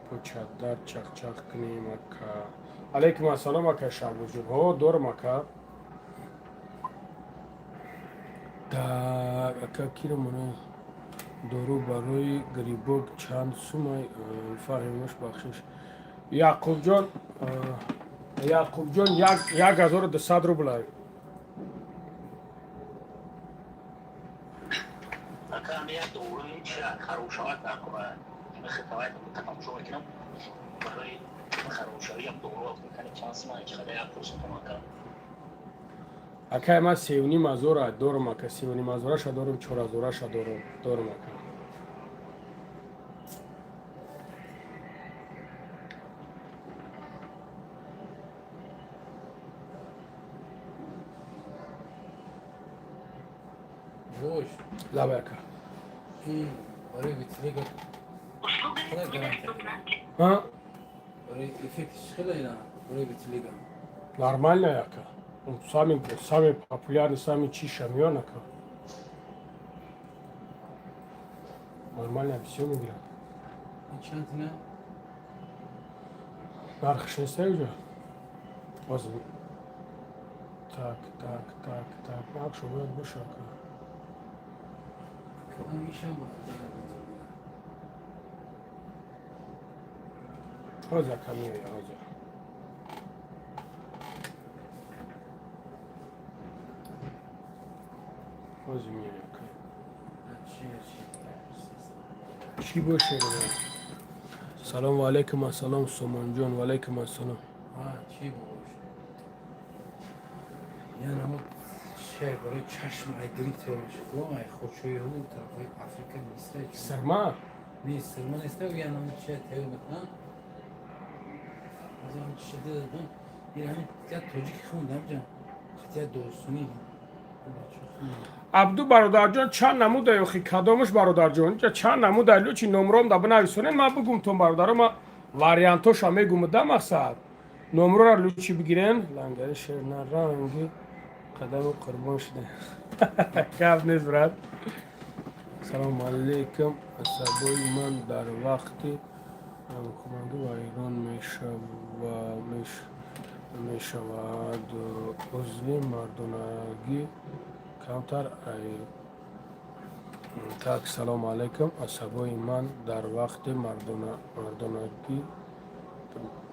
почадар чақчақ кунем, ака. Алайкум ассалом, ака Шаҳбозҷон, ҳо, дорам, ака. Так, ака, киро дору барои грибок чанд сумай? Фаҳмош, бахшиш, Яқубҷон, Яқубҷон, 1200 рублай. Ака, як доруи чира харобшавад дар хитавай тамошо мекунам, барои харобшавӣ як дору кани чанд сума, чӣ қадар, як пурсатон, ака. Акай, ман 3500-ра дорам, ака, 3500-раша дорам, 4000-раша дорам, ака. Бош. Лабай, ака. Ин барои витилиго хеле гарантия. А? Барои эффектиш хеле ина барои витилиго. Нормально, ака. Он самый, самый популярный, самый чиша миён, ака. Нормально все мегирад. Ин чанд ина? Нархш нест уже? Ҳозир. Так, так, так, так. Нархшо бояд боша, ака. Кадом ишам ба худо. Ҳозир, ака, меоя, ҳозир. Ҳозир меоя, ака. Чи чи? Чӣ боше? Салому алайкум ассалом, Сомонҷон, ва алайкум ассалом. А, чи бош? Я намо шай барои чашм ай грипп тайёр мешавад. Ай хочои ҳу тарафҳои Африка нест. Сирма? Не, сирма нест, я намо чай тайёр мекунам. Аз ҳам чи дидам. Ин ҳамин як тоҷики хондам ҷан. Хатия достунӣ. Абду, бародарҷон, чанд намуда охи, кадомаш, бародарҷон? Инҷа чанд намуда, лучи номром да бинависонед, ман бугумтон, бародаро, ман вариантоша мегум да, мақсад. Номрора лучи бигирен. Лангари шернаранги қадаму қурбон шуда. Гап нест, брат. Салому алейкум. Асабои ман дар вақти ҳамкомагӣ вайрон мешавад. Узви мардонагӣ камтар ай. Так, салому алейкум. Асабои ман дар вақти мардонагӣ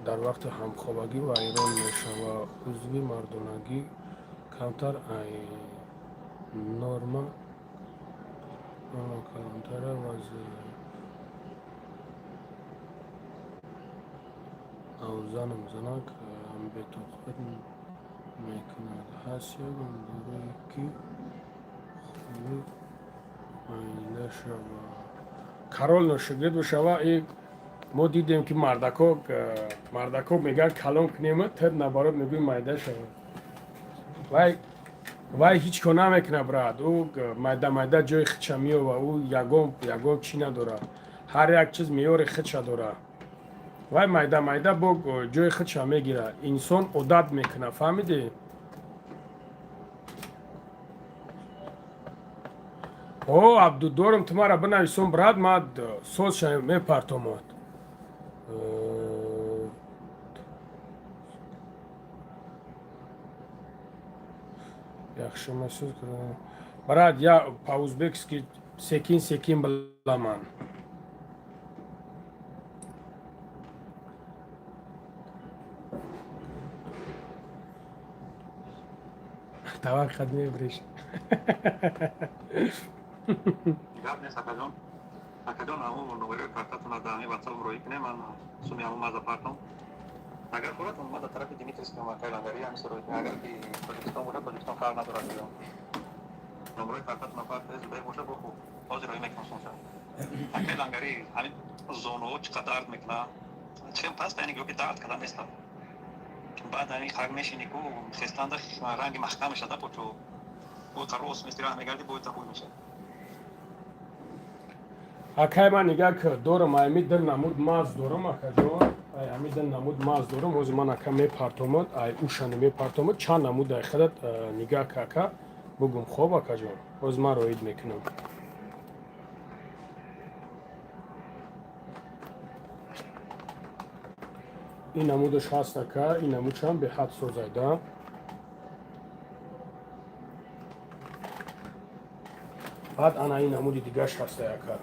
Дар вақти ҳамхобагӣ вайрон мешавад. Узви мардонагӣ камтар ай норма калонтара ваз навзанам занак бетоқат мекунад. Ҳаст ягон дорое ки хуби майда шава? Карол ношигирд бишава. И мо дидем, ки мардако мегӯянд, калон кунем, тир наоборот мегӯи, майда шава. Вай ҳеҷ кор намекунад, брат. Ӯ майда майда ҷои худша меёва. Ӯ ягон чӣ надорад, ҳар як чиз меёри худша дорад. Вай майда майда бо ҷои худша мегирад. Инсон одат мекунад, фаҳмидӣ? О, Абдудорум, ту мара бинависон, брат, ма созша мепартомад. Yaxshimisiz, брат? Я по-узбекски sekin sekin bilaman. Таваққат мебириш. Гап нест, акаҷон. Акаҷон, ҳамун номерои картатона дар ҳамин ватсап роӣ кунем, ман суми ҳамун маза партом. Агар хӯрад, ман дар тарафи Димитровский макаи лангарӣ ҳамин роӣ кунем. Агар ки Тоҷикистон бошад, Тоҷикистон фарқ надорад. Номерои картатона партои зудай бошад, бо хуб. Ҳозир роӣ мекунам сумша. Акаи лангарӣ, ҳамин зонуҳо чӣ қадр дард мекунад. Чем паст, яъне гӯё ки дард карда нестам. Баъд ҳамин хак мешини ку хестанда ранги маҳкам мешада почо. Бо рост мисли раҳ мегарди, бо ҳуй мешавад. Акай, ман нигаҳ ки дорам, ами дил намуд маз дорам, акаҷон, ай ами дил намуд маз дорам. Ҳозир ман, ака, мепартомад, ай ушани мепартомад чанд намуд. Ай худат нигаҳ ки, ака, бугум. Хоб, акаҷон, ҳозир ман роид мекунам. Ин намудаш ҳаст, ака, ин намудшам беҳад созайда. Баъд ана ин намуди дигаш ҳастай, ака.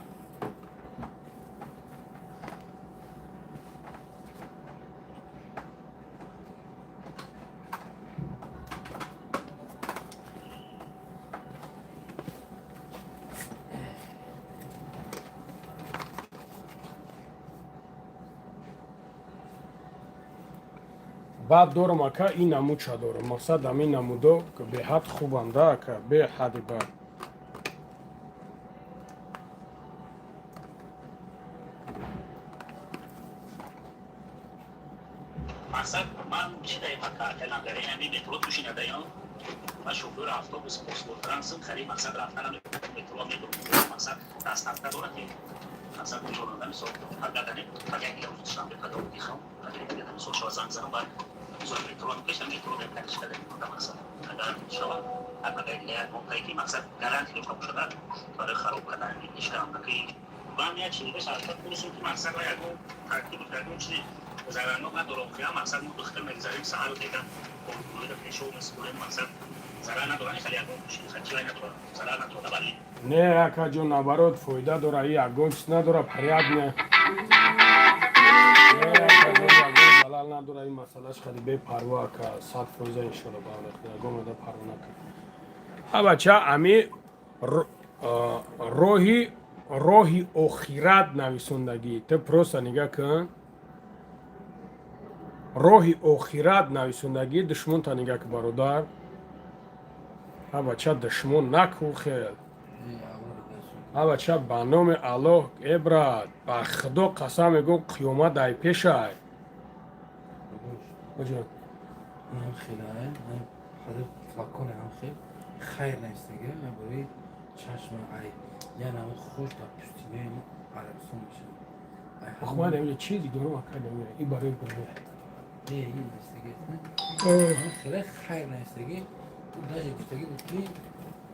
Баъд дорам, ака, ин намудша дорам. Мақсад, ҳамин намудо беҳад хубанда, ака, беҳади бад. Мақсад, ман чи даем, ака, лангари, ҳамин метро тушинадаям. Ман шофёри автобус Посвотрансм, хари мақсад рафтанам метро медурам. Мақсад, доставка дорад ки мақсад меҷоронда, мисол, пагадане пага як рӯз душанбе пага дихам, пага мисол шава занг занам, баъд мисол метро пеша метро канишкада мақсад агар шава пага як моҳае ки мақсад гарантия дошта бошад барои хароб кардан ишкам ки баъд як чизи дигаш ҳаракат кунем, ки мақсад ва ягон тартиб, ягон чизи зарарнок надорам. Хия мақсад мо духтар мегзарем, саҳару дега пешов месупорем, мақсад зарар надорам, хеле ягон чизи надорам, зарар надорам барои Не, акаҷон, наоборот, фоида дора. И ягон чиз надора, приятно. Не, акаҷон, ягон залал надора. Ин масъалаш хеле бепарво, ака, 100%, иншолло, бавлат ягон ода парво накард. А бача, ами роҳи охират нависондагӣ. Ту просто нигаҳ кун, роҳи охират нависондагӣ. Душмонта нигаҳ ки, бародар. А бача, душмон наку хел. А бача, ба номи Аллоҳ, э брат, ба Худо қасам мегӯм, қиёмат ай пешай. Оҷон. Инам хеле флаконе ҳам хел хайр навистага барои чашма, ай яъне ҳамин хуш дар пустинаи Арабистон мешавад. Охмад, ҳамин чизи дорум, ака, намера и барои гуноҳ. Не, ин навистага хеле хайр навистаги, даже гуфтаги буд ки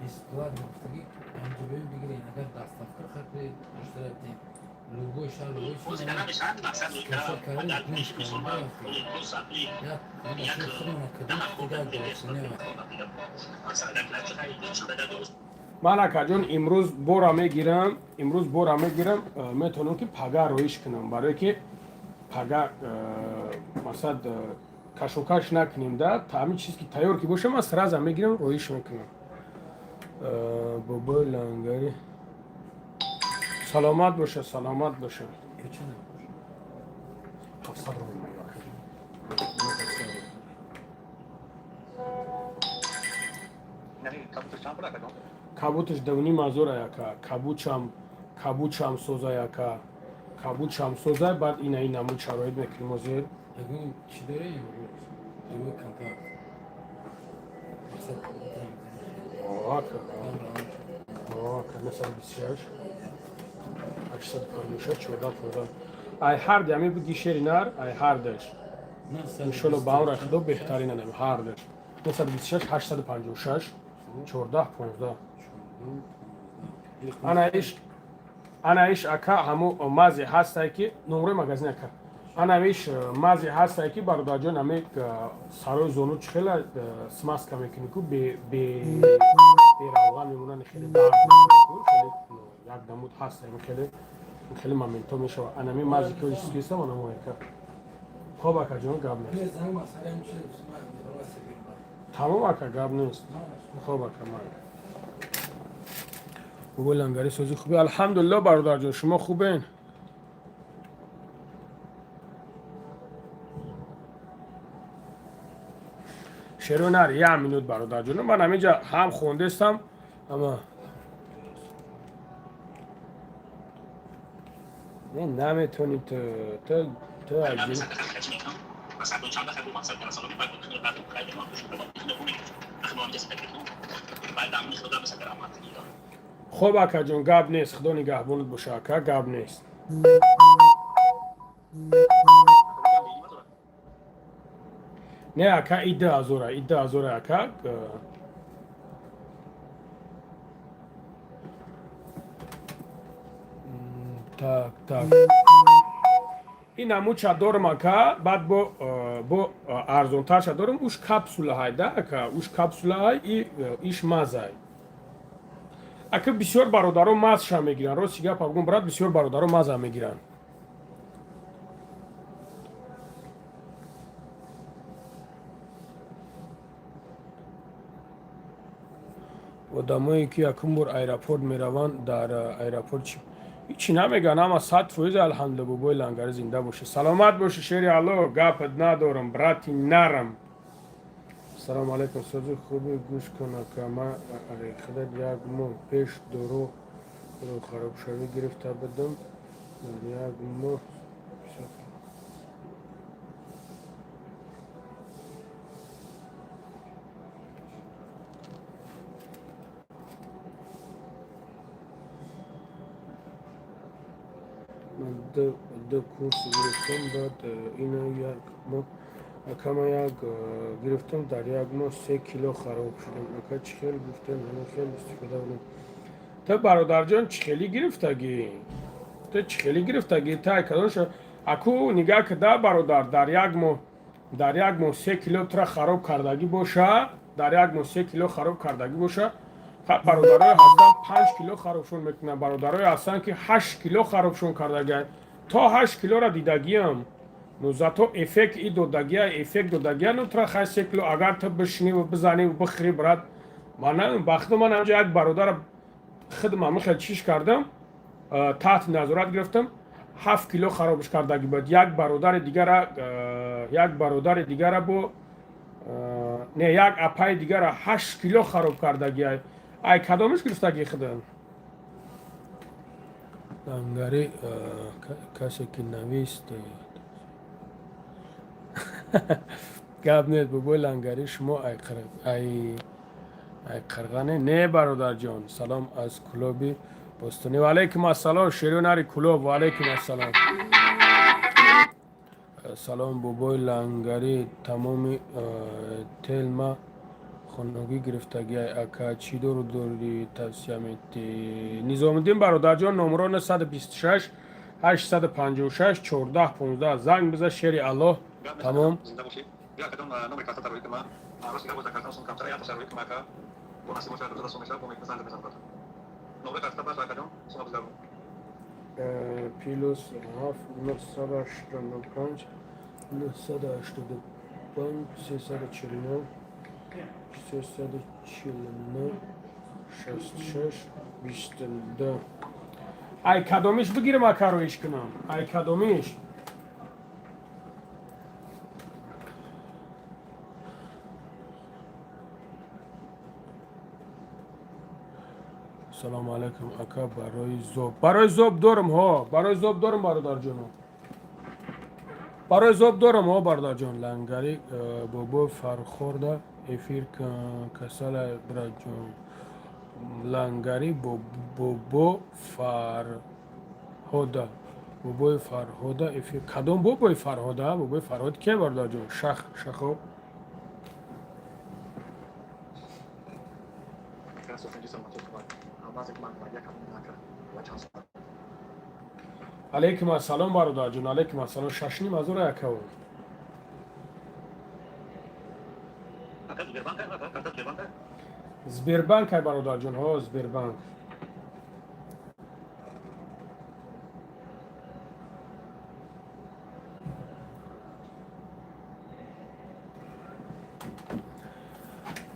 бесплатно гуфтаги, ҳамҷо бибин бигирен, агар доставка хар муштара битем любой шаҳр, любой. Боз намешавад мақсад. Скриншот карда, агар гӯш мисол карда. як Як худамона кадом дигар голосине. Мақсад, агар дуруст. Ман, акаҷон, имрӯз бора мегирам, имрӯз бора мегирам, метавонам ки пага роиш кунам, барое ки Пага мақсад кашокаш накунем да, ҳамин чиз ки тайёр ки боша, ман сразу мегирам, роиш мекунам. Бобои Лангари, саломат боша, саломат боша. 700 рубл. Кабуташ 2,5 ҳазор яка, кабучам, кабучам соза яка, кабучам соза. Баъд ина ин намуд шароит мекунем ҳозир. Ягон чӣ дорем? Ягон контакт? Мақсад. Ака, ака, 926 856 14 15. Ай ҳарди ҳами буги, шери нар, ай ҳардаш. Иншолло, ба амри Худо, беҳтаринанам ҳардаш. 926 856 14 15. Ана иш, ана иш, ака, ҳамо мазе ҳастае ки номрои магазин, ака. Ана иш мазе ҳастае ки, бародарҷон, ҳаме сарои зону чӣ хела смазка мекунӣ ку, беравған мемонанд, хеле дард мекунад, хеле як намуд ҳаста, хеле хеле моментҳо мешава. Анами мазе ки ҳоҷискистам, анамо, ака. Хоб, акаҷон, гап нест, тамом, ака, гап нест. Хоб, ака, ман бобои Лангари, сози хуби? Алҳамдулилло, бародарҷон, шумо хубен? Шеро нар, як минут, бародарҷон, ман ҳаминҷа ҳам хондестам, ама не наметонӣ ту ту. Хоб, акаҷон, гап нест, Худо нигаҳбонат боша, ака, гап нест. Не, ака, и 2000-а, и 2000-а, ака. Так, так, ин намуча дорам, ака. Баъд бо арзонтарша дорам, уш капсулаҳай да, ака, уш капсулаҳай, иш мазай, ака. Бисёр бародаро мазша мегиранд, рости гап гум, брат, бисёр бародаро маза мегиранд. Одамое ки якум бор аэропорт мераванд, дар аэропорт чи ҳичи намегӯянд, ама 100%. Алҳамдулилла, бобои Лангари, зинда бошӣ, саломат бошӣ, шери Алло, гапат надорам, брати нарам. Салому алайкум, сози хуби? Гӯш кун, ака, ман ҳақиқатан як моҳ пеш дору харобшавӣ гирифта будам, дар як моҳ ман ду курс гирифтам, баъд ина як моҳ, ака, ман як гирифтам, дар як моҳ 3 кило хароб шудам, ака. Чӣ хел гуфтем, ҳамин хел истифода бурем. Ту, бародарҷон, чӣ хеле гирифтагӣ? Ту чӣ хеле гирифтагӣ? Та кадоша, аку, нигаҳ кида, бародар, дар як моҳ 3 кило тура хароб кардагӣ боша, дар як моҳ 3 кило хароб кардагӣ боша. Бародарое ҳастанд, 5 кило харобшон мекунанд, бародарое ҳастанд, ки 8 кило харобшон кардагианд, то 8 килора дидагиам. Ну, зато эффект и додагия, эффект додагия. Ну, тура хай 3 кило, агар ту бишиниву бизаниву бихӯри, брат, ман намедонам, бахто ман ҳамҷа як бародара худам ҳамин хел чиш кардам, таҳти назорат гирифтам, 7 кило харобш кардагӣ буд. Як бародари дигара бо не, як апаи дигара 8 кило хароб кардагиай. Ай кадомиш гирифтагӣ худам? Лангари, касе ки навист, гап нест. Бобои Лангари, шумо ай қирғане? Не, бародарҷон. Салом аз Кӯлоби бостонӣ. Ваалайкум ассалом, шерӯнари Кӯлоб, ваалайкум ассалом. Салом, бобои Лангари, тамоми телма хонагӣ гирифтагиай, ака, чӣ дору дорӣ тавсия медиҳӣ? Низомиддин, бародарҷон, номро 926 856 14 15 занг биза, шери Аллоҳ, тамом. Зинда бошӣ. Бия, акаҷон, номери картата рӯй кунам. Рости гап, картам сум камтара, як тоша рӯй кунам, ака. Бо насиб бошад, рӯза сум мешавад, бо мекунам, занг мезанам. Номери картата баш, акаҷон, сума бизгару. Плюс 7 985 985 349 349 66 22. Ай, кадомиш бигирам, ака, роиш кунам? Ай, кадомиш? Салому алайкум, ака, барои зоб, барои зоб дорам, ҳо, барои зоб дорам, бародарҷоно, барои зоб дорам, ҳо, бародарҷон. Лангари бобо Фархорда эфир касала, браҷон. Лангари бобо Фарҳода, бобои Фарҳода эфир. Кадом бобои Фарҳода? Бобои Фарҳод ке, бародарҷон? Шах шахо. Алейкум ассалом, бародарҷон, алейкум ассалом. Шашним ҳазор якаво. Ака, Сбербанк, ака, карта Сбербанк? Сбербанк ай, бародарҷон, ҳо, Сбербанк.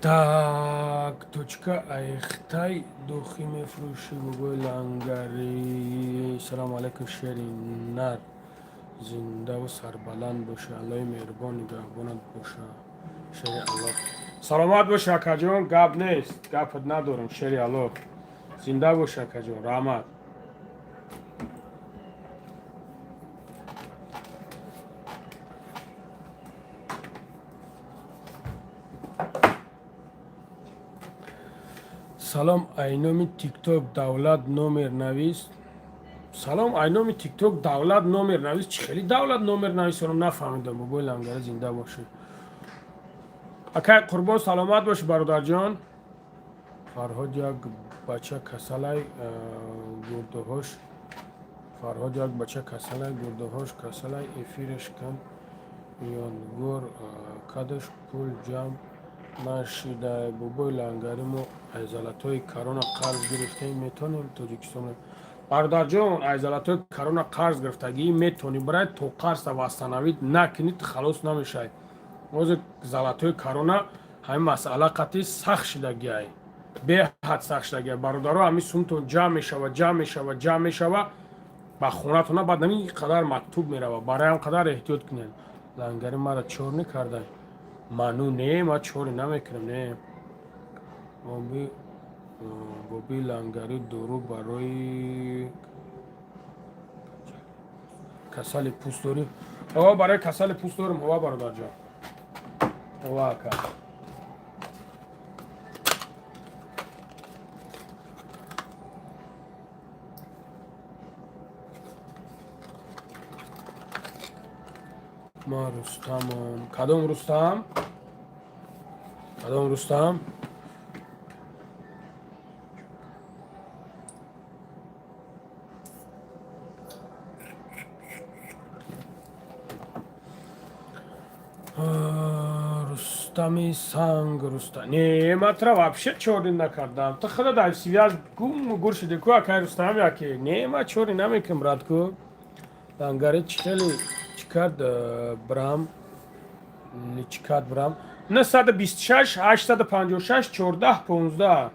Так, точка айхтай духи мефрӯшӣ, бобои Лангари? Салому алайкум, шери нар, зиндаву сарбаланд боша, Аллоҳи меҳрубон нигаҳбонат боша, шери Аллоҳ. Саломат боша, акаҷон, гап нест, гапат надорам, шери Аллоҳ, зинда боша, акаҷон, раҳмат. Салом, айноми Тикток Давлат номер навис. Салом, айноми Тикток Давлат номер навис. Чӣ хели Давлат номер нависонам, нафаҳмидам. Бобои Лангара, зинда бошед. Акай Қурбон, саломат бошӣ, бародарҷон. Фарҳод як бача касалай, гурдаҳош. Фарҳод як бача касалай, гурдаҳош касалай, эфираш кам. Ёдгор кадаш пул ҷамъ нашида. Бобои Лангари, мо ай золотой корона қарз гирифтем, метонем Тоҷикистон? Бародарҷон, ай золотой корона қарз гирифтагӣ метонӣ барай, то қарзта восстановить накунӣ, халос намешавӣ. Ҳозир золотой корона ҳамин масъала қатъи сахт шидагиай, беҳад сахт шидагиай, бародаро. Ҳамин сумтон ҷамъ мешава, ҷамъ мешава, ҷамъ мешава, ба хонатона баъд ҳамин қадар мактуб мерава. Барои ҳам қадар эҳтиёт кунед. Лангари, мара чор некардай? Ману не, ма чори намекунам, не. Боби Лангари, дору барои касали пӯст дорӣ? О, барои касали пӯст дорам, ова, бародарҷон, ова, ака. Ма Рустамам. Кадом Рустам? Кадом Рустам? Рустами санг, Рустам. Не, ма тра вообще чори накардам. Ту худа дар связь гум гур шуди ку, акай Рустам яке. Не, ма чори намекунам, брат ку. Лангари, чӣ хеле чӣ кард брам? Чӣ кард брам? 926 856 14 15.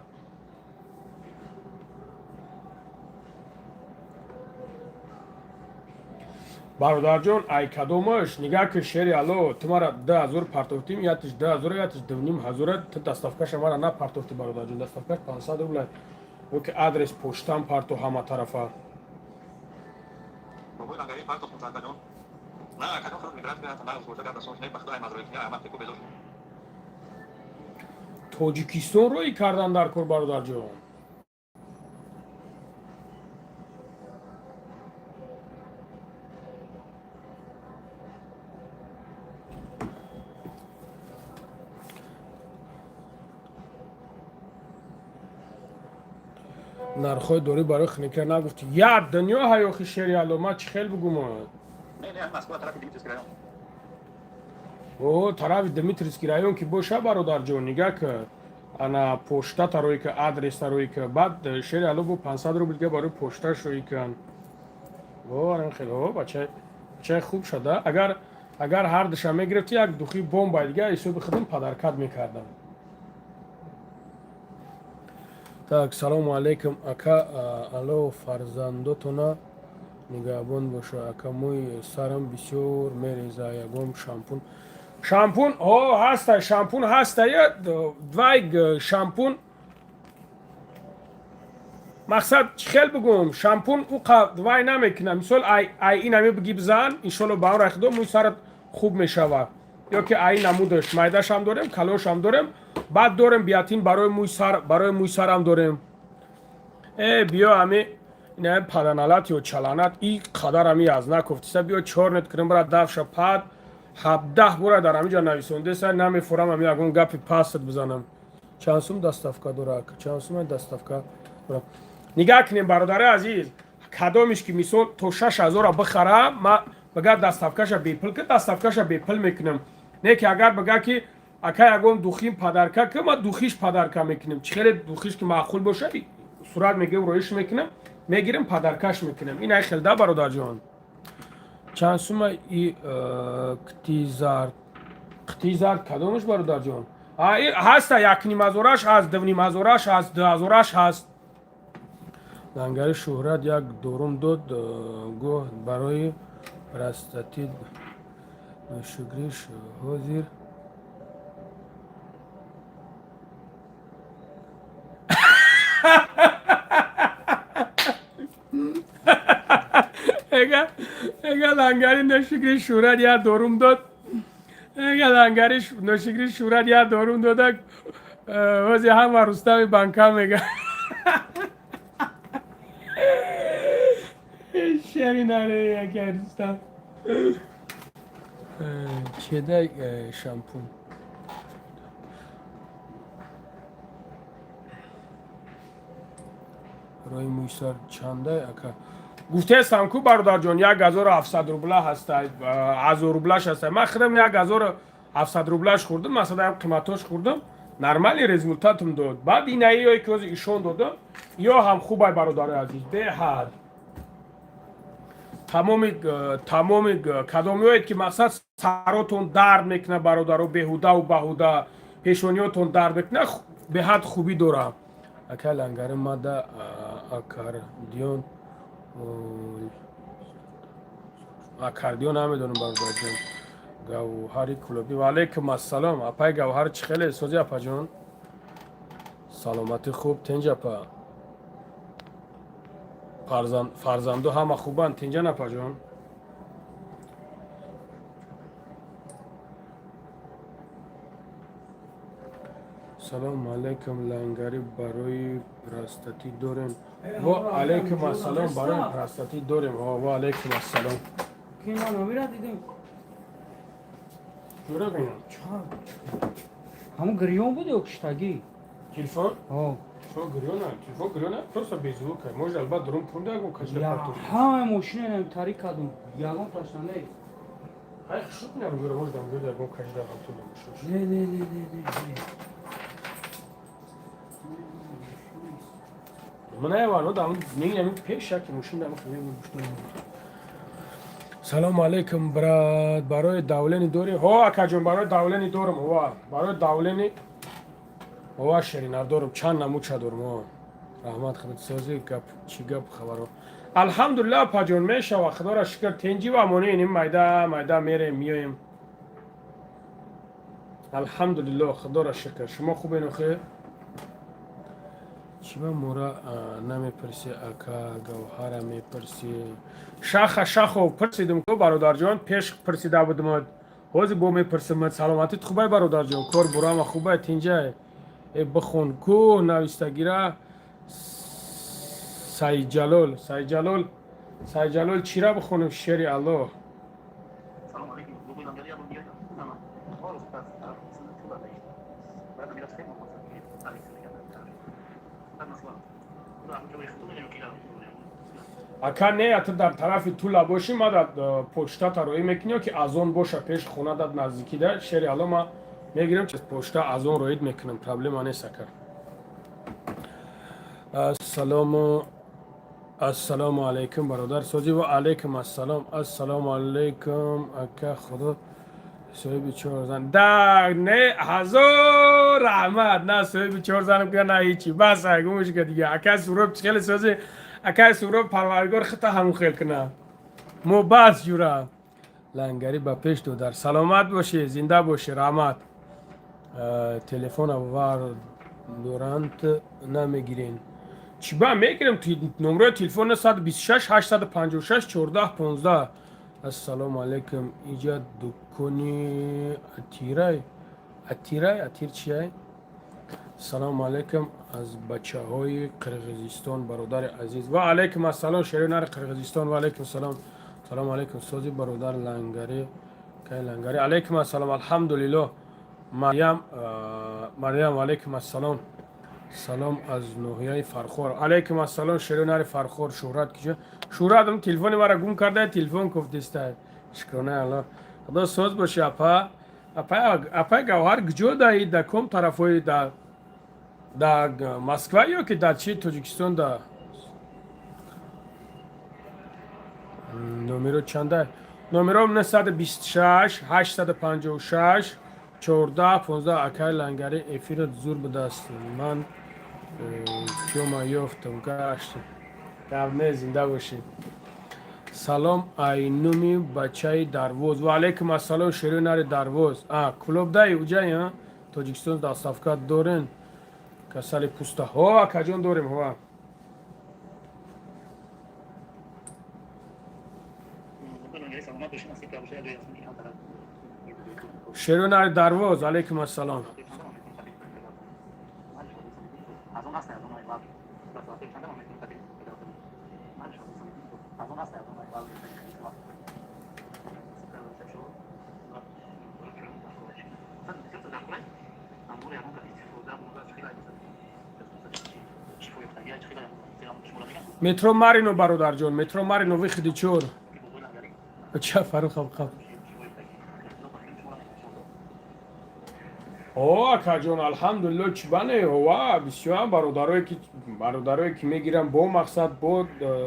Бародарҷон, ай кадомаш нигаҳ ки, шери Алло, ту мара 2000 партофтим, ятиш 2000, ятиш 2500. Ту доставкаша мара напартофти, бародарҷон. Доставкаш 500 рубла. Оки, адрес поштам парто ҳама тарафа. Бобои Лангари, партохтум, акаҷон. На, акаҷон, худат миграт кунад, на гурда карда сон, не, ба худо, ай мазрои куня, ай мактеку безор. Тоҷикистон рӯй кардан дар кор, бародарҷон. Нархҳои дорӣ барои хиникар нагуфтӣ, як дунё ҳаёхи, шери Алло, ман чӣ хел бугум? Не, не, Москва, тарафи Дмитриевский район. О, тарафи Дмитриевский район ки боша, бародарҷон, нигаҳ ки, ана поштата рӯй ки, адреста рӯй ки, баъд, шери Алло, бо 500 рубл дига барои пошташ рӯй кан. Во хеле бачаи бачаи хуб шуда. Агар ҳар душа мегирифти, як духи бомба дига ҳисоби худам подаркат мекардам. Так, салому алейкум, ака. Алло, фарзандотона нигаҳбон боша, ака. Мӯи сарам бисёр мереза, ягон шампун? Шампун о ҳаста, шампун ҳаста, вай шампун. Мақсад, чӣ хел бигӯм, шампун уқа вай намекунам. Мисол, ай инаме биги бизан, иншолло, ба амри Худо мӯи сарат хуб мешавад. Ё ки ай намудаш, майдашам дорем, калошам дорем, баъд дорем биатин барои мӯи сар, барои мӯи сарам дорем. Э, биё, ами ина паданалат ё чаланат и қадар ами аз накуфтиса, биё чорнет кунем, бара давша пад 17 бора дар ҳамиҷа нависондеса, намефурам, ами ягон гапи пастат бизанам. Чанд сум доставка дора? Чанд сум доставка дора? Нигаҳ кунем, бародари азиз, кадомиш ки мисол то 6000-а бихара, ма бигар доставкаша бепул ки, доставкаша бепул мекунам. Не ки агар бигар ки ака, ягон духим подарка ки, ма духиш подарка мекунем. Чӣ хеле духиш ки маъқул боша, сурат мегирем, роиш мекунам, мегирем, подаркаш мекунем. Ин ай хелда, бародарҷон. Чанд сума и ктизард? Ктизард кадомаш, бародарҷон? Ҳаста, якнимҳазораш ҳаст, дувнимҳазораш ҳаст, дуҳазораш ҳаст. Лангари Шӯҳрат як дорум дод, гоҳ барои простатит ношукриш ҳозир. Эга лангари ношукри Шӯҳрат як дорум дод. Эга лангари ношукри Шӯҳрат як дорум дода, ҳозир ҳама Рустами банка мега. Шери наре, яке Рустам. Чеда шампун? Рои мӯйсар чандай, ака? Гуфтаестам ку, бародарҷон, 1700 рубла ҳастай, 1000 рублаш ҳастай. Ман худам 1700 рублаш хӯрдам, масалан, қиматош хӯрдам, нормальный результатам дод. Баъд инаиёе ки ҳозир ишон додам, ё ҳам хубай, бародарои азиз, беҳад. Тамоми кадомиёед ки мақсад саротон дард мекунад, бародаро, беҳудаву баҳуда пешониётон дард мекунад, беҳад хубӣ дорам. Ака лангари мада аккордеон. Аккордеон намедонам, бародарҷон. Гавҳари Кулобӣ, ваалайкум ассалом, апай Гавҳар. Чӣ хеле сози, апаҷон? Саломатӣ хуб, тинҷ, апа? Фарзанду ҳама хубанд, тинҷан, апаҷон? Салому алайкум, лангари, барои простатит дорем? Ва алайкум ассалом, барои простатит дорем. Ва алайкум ассалом. Ки ман амира дидем. Ҷура бинам. Ҳамун гирён буд ё киштагӣ? Телефон? Ҳо. Телефон гирёна, телефон гирёна, просто беззвука. Может, албат дурум пурда ягон кашда партофт. Ҳамаи мошинаам тарик кардум, ягон ташна нест. Ай, шуд нам гура, может, ам гура ягон кашда ҳамту намошош. Не, не, не, не, не, не. Мана дам мегирам пеш яки мошин дам хеле. Салому алейкум, брат, барои давление дорӣ? Ҳо, акаҷон, барои давление дорам, ҳо, барои давление, ҳо, шеринар дорам, чанд намуча дорам, ҳо. Раҳмат, хидматсозӣ. Гап чӣ, гап хабаро? Алҳамдулиллаҳ, апаҷон, мешава, худоро шукр, тенҷи ва амоне, иним майда майда мерем, миёем. Алҳамдулиллоҳ, худоро шукр. Шумо хубен охе? Чӣ ба мора намепурсӣ, ака? Гавҳара мепурсӣ. Шаха Шахов, пурсидим ку, бародарҷон, пеш пурсида будимад, ҳозир бо мепурсимад. Саломатит хубай, бародарҷон? Кор бурама хубай, тинҷай? Э, бихон ку навистагира. Сайҷалол, Сайҷалол, Сайҷалол, чира бихонем, шери Аллоҳ? Салом алейкум. Бугун лангари ябун дига. Ана. Ҳо, устаз. Баъд мира хеле Ака, не, ту дар тарафи Тула бошӣ, ма дар почтата роӣ мекунӣ, ё ки азон боша, пеш хона дад наздикида, шери Алло, ма мегирем, почта азон роид мекунам, проблема нест, ака. Ассалому Ассалому алайкум, бародар созӣ. Ва алайкум ассалом. Ассалому алайкум, ака. Худо соҳиби чор зан да не, ҳазор раҳмат. На соҳиби чор занам ка, на ҳичи. Бас, гумш ка дига. Ака Суроб, чӣ хеле созӣ, акай Суроб? Парвардигор хита ҳамун хел куна. Мо бас ҷура лангари ба пеш. Додар, саломат бошӣ, зинда бошӣ, раҳмат. Телефона вар доранд, намегирен. Чӣ ба мегирем? Номрои телефон 926 856 14 15. Ассалому алайкум, иҷа дукони атирай? Атирай, атир чиай? Салому алайкум аз бачаҳои Қирғизистон, бародари азиз. Ва алайкум ассалом, шеринари Қирғизистон. Ва алайкум салом. Салому алайкум, сози, бародар лангари, кай лангари. Алайкум ассалом, алҳамдулилло. Марьям, Марьям, алайкум ассалом. Салом аз ноҳияи Фархор. Алайкум ассалом, шеринари Фархор. Шӯҳрат киҷо? Шӯҳратам телефони мара гум карда, телефон кофтиста. Шукронаи Алло, худо соз боши. Апа, апай Гавҳар куҷо даи? Да ком тарафҳои, да Москва ё ки дар чи, Тоҷикистон? Да номеро чанда? Номером 926 856 14 15. Акай лангари, эфират зур будааст. Ман ҷома ёфтам, гашт. Гап не, зинда бошед. Салом айнуми бачаи Дарвоз. Ва алайкум ассалом, шерои нари Дарвоз. А клуб даи уҷай Тоҷикистон доставка дорен? Касали пуста. Ҳо, акаҷон, дорем, ҳо. Шерои нари Дарвоз, алайкум ассалом. Метро Марино, бародарҷон, метро Марино, выходи чор. Ча, Фарухам қаб. О, акаҷон, алҳамдулилло, чӣ бане, ова бисёрам бародарое ки мегиранд бо мақсад, бо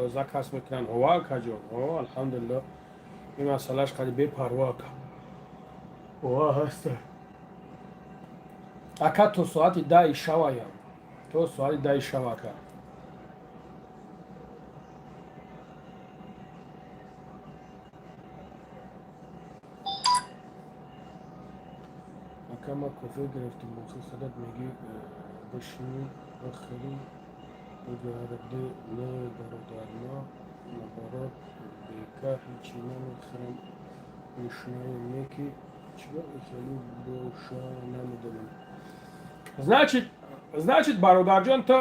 заказ мекунанд. Ова, акаҷон, о, алҳамдулилло, ин масъалааш қади бепарво, ака. Ова, ҳаста, ака, то соати 10-и шаваям, то соати 10-и шав, ака. Ака, ма кофе гирифтем, бохи худат мегӣ, бишинӣ, бихӯрӣ, бигардӣ. Не, бародар, ма наоборот бека ҳичи намехӯрам, гушнаем. Не ки чиба хеле боша, намедонам. Значит, бародарҷон, то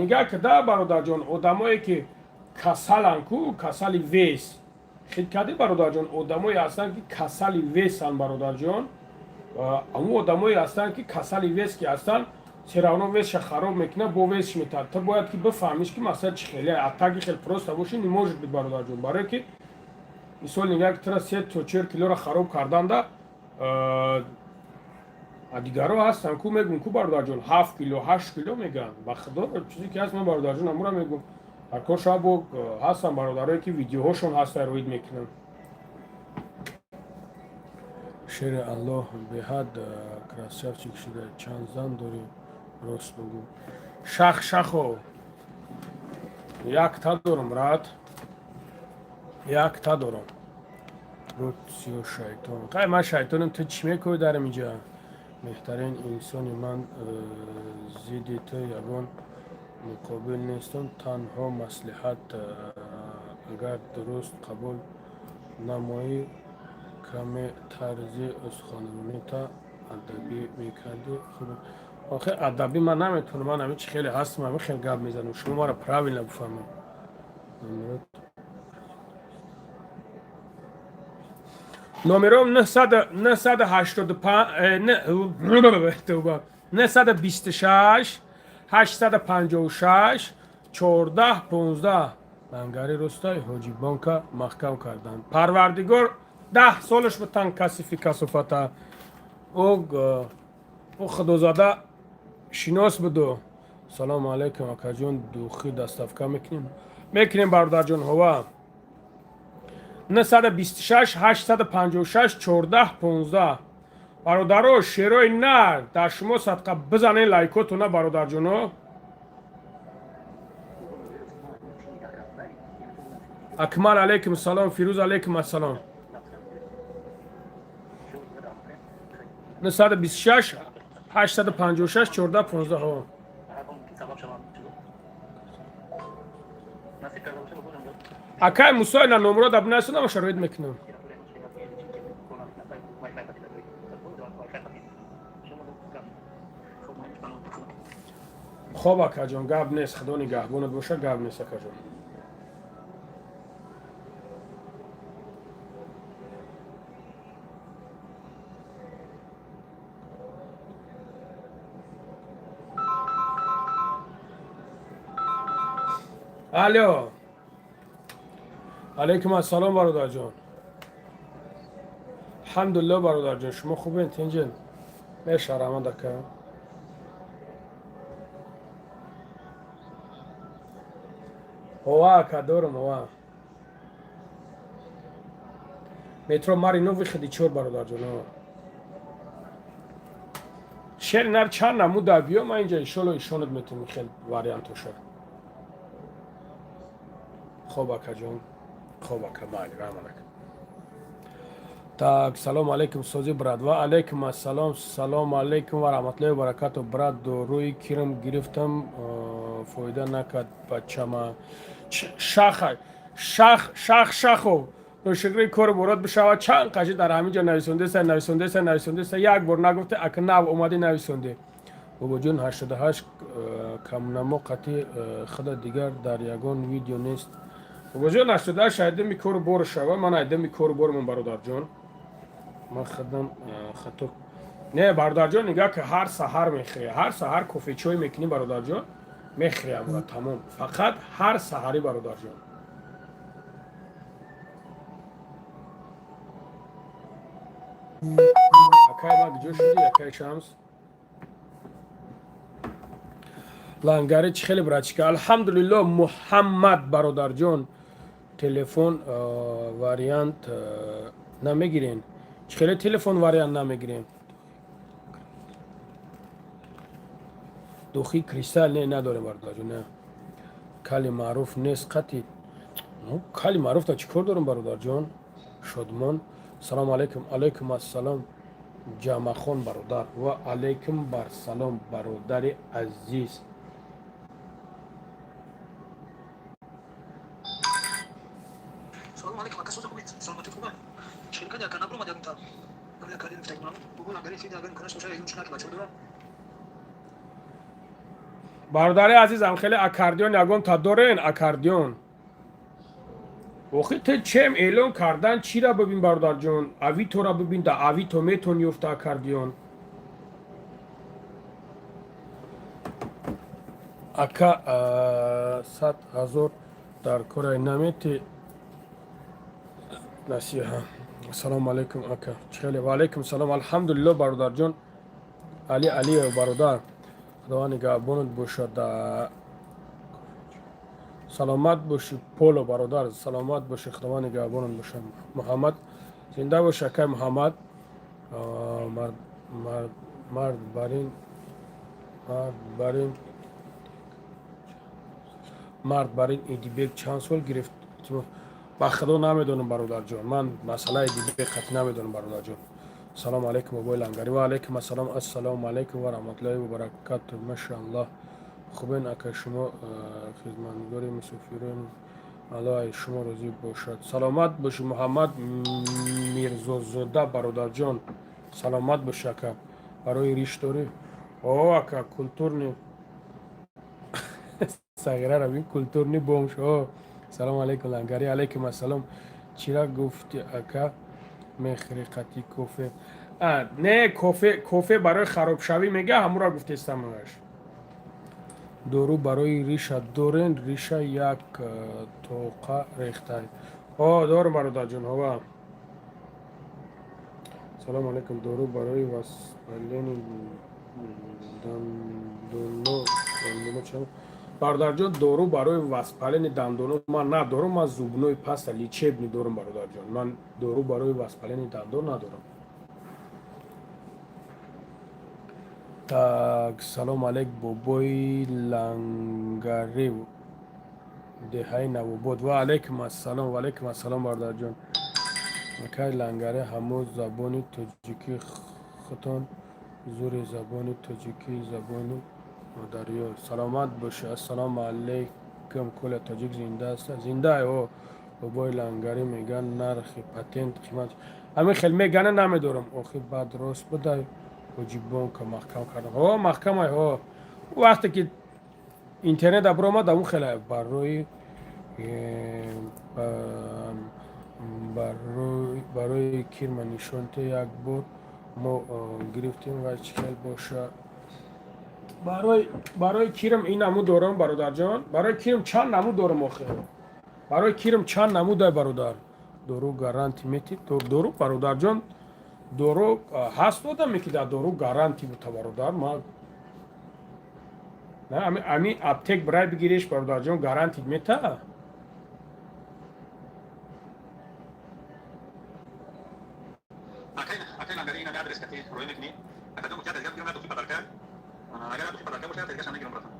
нигаҳ када, бародарҷон, одамое ки касалан ку, касали вес хит кардӣ, бародарҷон, одамое ҳастанд ки касали весан, бародарҷон. Ҳамун одамое ҳастанд ки касали вес ки ҳастанд, всё равно весша хароб мекунад, бо весш метавад. Ту бояд ки бифаҳмиш ки масалан чӣ хеле. А таги хел просто боши не может быть, бародарҷон, барое ки мисол нигаҳ ки тура 3 то 4 килоро хароб карданда, а дигарро ҳастанд ку, мегӯм ку, бародарҷон, 7 кило, 8 кило мегӯянд. Ба худо, чизе ки ҳаст, ман, бародарҷон, амура мегӯм. Дар кор шояд бо ҳастанд бародарое ки видеоҳошон ҳаста, роид мекунанд. Шери Аллоҳ, беҳад красавчик шуда. Чанд зан дорӣ, рост бугӯ. Шах, шахо, якта дорам, брат, якта дорам. Рӯсиё шайтон. Қай, ман шайтонам, ту чӣ мекӯӣ дарам инҷа? Беҳтарин инсони. Ман зидди ту ягон муқобил нестам, танҳо маслиҳат. Агар дуруст қабул намоӣ, каме тарзи суханронита адабӣ мекардӣ, хуб. Охе, адабӣ ман наметавонам, ман ҳамин чи хеле ҳастам, ҳамин хел гап мезанам. Шумо маро правильно бифаҳмед. Номером 985, 926 856 14 15. Лангари, ростай, Ҳоҷибонка маҳкам карданд. Парвардигор 10 солаш бутан касифи касофата. Ӯ худозада шинос буду. Салому алайкум, акаҷон, духи доставка мекунем? Мекунем, бародарҷон, ҳова. 926 856 14 15. Бародаро, шерои нар дар шумо садқа, бизанен лайкотона, бародарҷоно. Акмал, алейкум салом. Фирӯз, алейкум ассалом. 926 856 14 15, ҳо. Акай Мусо, ина номро да бинасонам, шароит мекунам. Хоб, акаҷон, гап нест, худо нигаҳбонат боша, гап нест, акаҷон. Алло, алейкум ассалом, бародарҷон. Алҳамдулилло, бародарҷон, шумо хубен, тинҷен? Мешарамад, ака. Ҳова, ака, дорум, ҳова. Метро Марино, выходи чор, бародарҷон. Шери нар чанд намуда биё, ман инҷа иншолло ишонат метавонем, хел вариантоша. Хоб, акаҷон, хоб, ака, майли, раҳмат, ака. Так, салом алейкум, сози, брат. Ва алейкум ассалом. Салом алейкум ва раҳматуллоҳи ва баракату, брат. Дорӯи кирм гирифтам, фоида накард бачама. Шаха шах шах шахов, ношукри кори борот бишавад. Чанд қаши дар ҳамин ҷо нависондеса, нависондеса, нависондеса, як бор нагуфте, ака нав омадӣ, нависонде. Бобоҷон, 88 камнамо қати худа дигар дар ягон видео нест. Бобоҷон, 88 айдами кору бор шава, ман айдами кору бормон, бародарҷон, ман худам хато не, бародарҷон. Нигаҳ ки ҳар саҳар мехӯрӣ, ҳар саҳар кофечой мекунӣ, бародарҷон, мехӯрям ва тамом. Фақат ҳар саҳарӣ, бародарҷон. Акай ма, куҷо шудӣ, акай Шамс? Лангари чӣ хеле, братчика? Алҳамдулилло, Муҳаммад, бародарҷон. Телефон вариант намегирен? Чӣ хеле телефон вариант намегирем? Духи кристалл не, надорем, бародарҷон, не. Кали маъруф нест қати? Кали маъруф та чӣ кор дорем, бародарҷон? Шодмон, салому алейкум. Алейкум ассалом, Ҷамахон бародар. Ва алейкум барсалом, бародари азиз. Салом алейкум, ака, соза хубед, саломатӣ хуб? Чӣ кардӣ, ака, набромад ягон та? Гамля кардем, гуфтагӣ ман. Бугун агари фид агар имконаш боша, ягон чунак бачаҳо дорам. Бародари азизам, хеле аккордеон ягон та дорен? Аккордеон охи те чем эълон кардан, чира бибин, бародарҷон, Авитора бибин, да Авито метон ёфта аккордеон. Ака, 100 000 дар корай намети насиҳа. Ассалому алайкум, ака, чӣ хеле? Ва алайкум салом, алҳамдулилло, бародарҷон. Али Алиев, бародар, худованд нигаҳбонат бошад, саломат бошӣ. Поло, бародар, саломат бошӣ, худованд нигаҳбонат бошад. Муҳаммад, зинда бош, акай Муҳаммад. Мард барин, мард барин, мард барин. Идибек чанд сол гирифт? Ба худо намедонам, бародарҷон, ман масъалаи Идибек қатъи намедонам, бародарҷон. Салому алайкум, бобои Лангари. Ва алайкум ассалом. Ассалому алайкум ва раҳматуллоҳи ва баракату. Машааллоҳ, хубен, ака, шумо хизматгори мусофирон, Аллоҳ шумо розӣ бошад. Саломат бошӣ, Муҳаммад Мирзозода, бародарҷон, саломат бошӣ, ака. Барои риш дорӣ? О, ака, культурный сағира бин, культурный бомж. О, салому алайкум, Лангари. Алайкум ассалом. Чира гуфти, ака, мехӯри қати кофе? Не, кофе, кофе барои харобшавӣ мега, ҳамура гуфтестамаш. Дору барои риша дорен? Риша як тоқа рехтай. О, дорум, бародарҷон, ҳова. Салому алайкум. Дору барои воспаление дандоно, дандоно чанд? Бародарҷон, дору барои воспалени дандоно ман надорам, ман зубной паста лечебный дорам, бародарҷон. Ман дору барои воспалени дандон надорам. Так, салом алейк, бобои Лангарев, деҳаи Навобод. Ва алайкум ассалом, ва алайкум ассалом, бародарҷон. Акай Лангаре, ҳамо забони тоҷикӣ хутон зури, забони тоҷикӣ забони модариё. Саломат бошӣ. Ассалому алайкум, куля тоҷик зинда аст? Зинда. О, бобои Лангарӣ, меган, нархи патент қимат. Ҳамин хел мегана, намедорам. Охи баъд рост будай, ҳоҷибонка маҳкам кардам. Ҳо, маҳкамай, ҳо. Вақте ки интернет абромад, амун хеле барои кирма нишонте, як бор мо гирифтем ва чӣ хел боша. Барои кирм ин намуд дорам, бародарҷон. Барои кирм чанд намуд дорам охир. Барои кирм чанд намудай, бародар. Дору гаранти мети? Дору, бародарҷон, дору ҳаст, одаме ки дар дору гаранти бута, бародар. Ма ами аптек бирай бигириш, бародарҷон, гаранти мета. Акай Лангари, ина адрес кати роӣ мекунӣ. Акаҷон, я дигар бигирам, духи подарка. Агар духи подарка бошад, дигар мегирам, братан.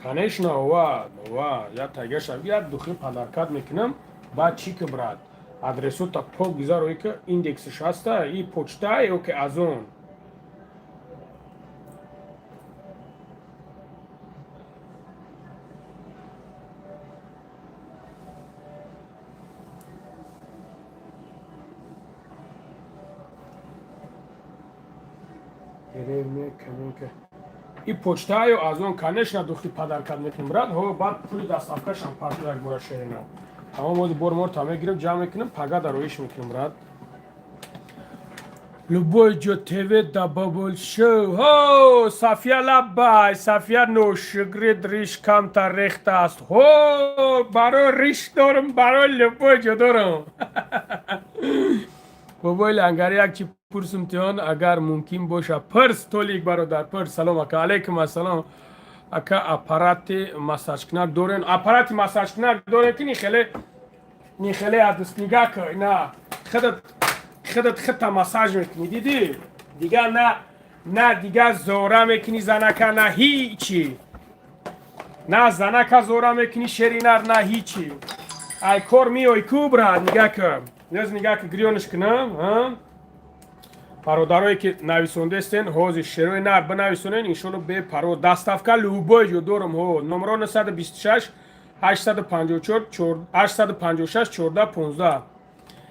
Конечно, ова, я тайгаша як духи подаркат мекунам, баъд чӣ ки, брат, адресота пок гузарои, ки индексиш ҳаста и почта ё ки аз он. Деревня Каменка. И почтаю аз он, конечно, духи подаркат мекунем, брат. Ҳо, баъд пули доставкашам парту як бора, шерина. Тамом, ози бор мор та мегирем, ҷамъ мекунем, пага дароиш мекунем, брат. Любой ҷо ТВ да бабул шоу. Ҳо, Сафия лаббай, Сафия ношукрид, риш камтар рехта аст. Ҳо, барои риш дорам, барои любой ҷо дорам. Бобои Лангари, як чи пурсум тиён, агар мумкин боша. Пирс, Толик бародар, пирс. Салом, ака. Алайкум ассалом. Ака, аппарати массажкунак дорен? Аппарати массажкунак дорен, ки нихеле адус нига ка, на худат худат худта массаж мекунӣ, дидӣ? Дигар на дигар зора мекунӣ занака, на ҳичи. На занака зора мекунӣ, шеринар, на ҳичи. Ай кор миёй ку, брат, нига ка. Нез нига ка, гирёнш кунам, ҳа? Бародарое ки нависондестен, ҳозир шерои нар бинависонен, иншолло бепарво доставка любой ҷо дорам. Ҳо, номро 926 854 856 14 15.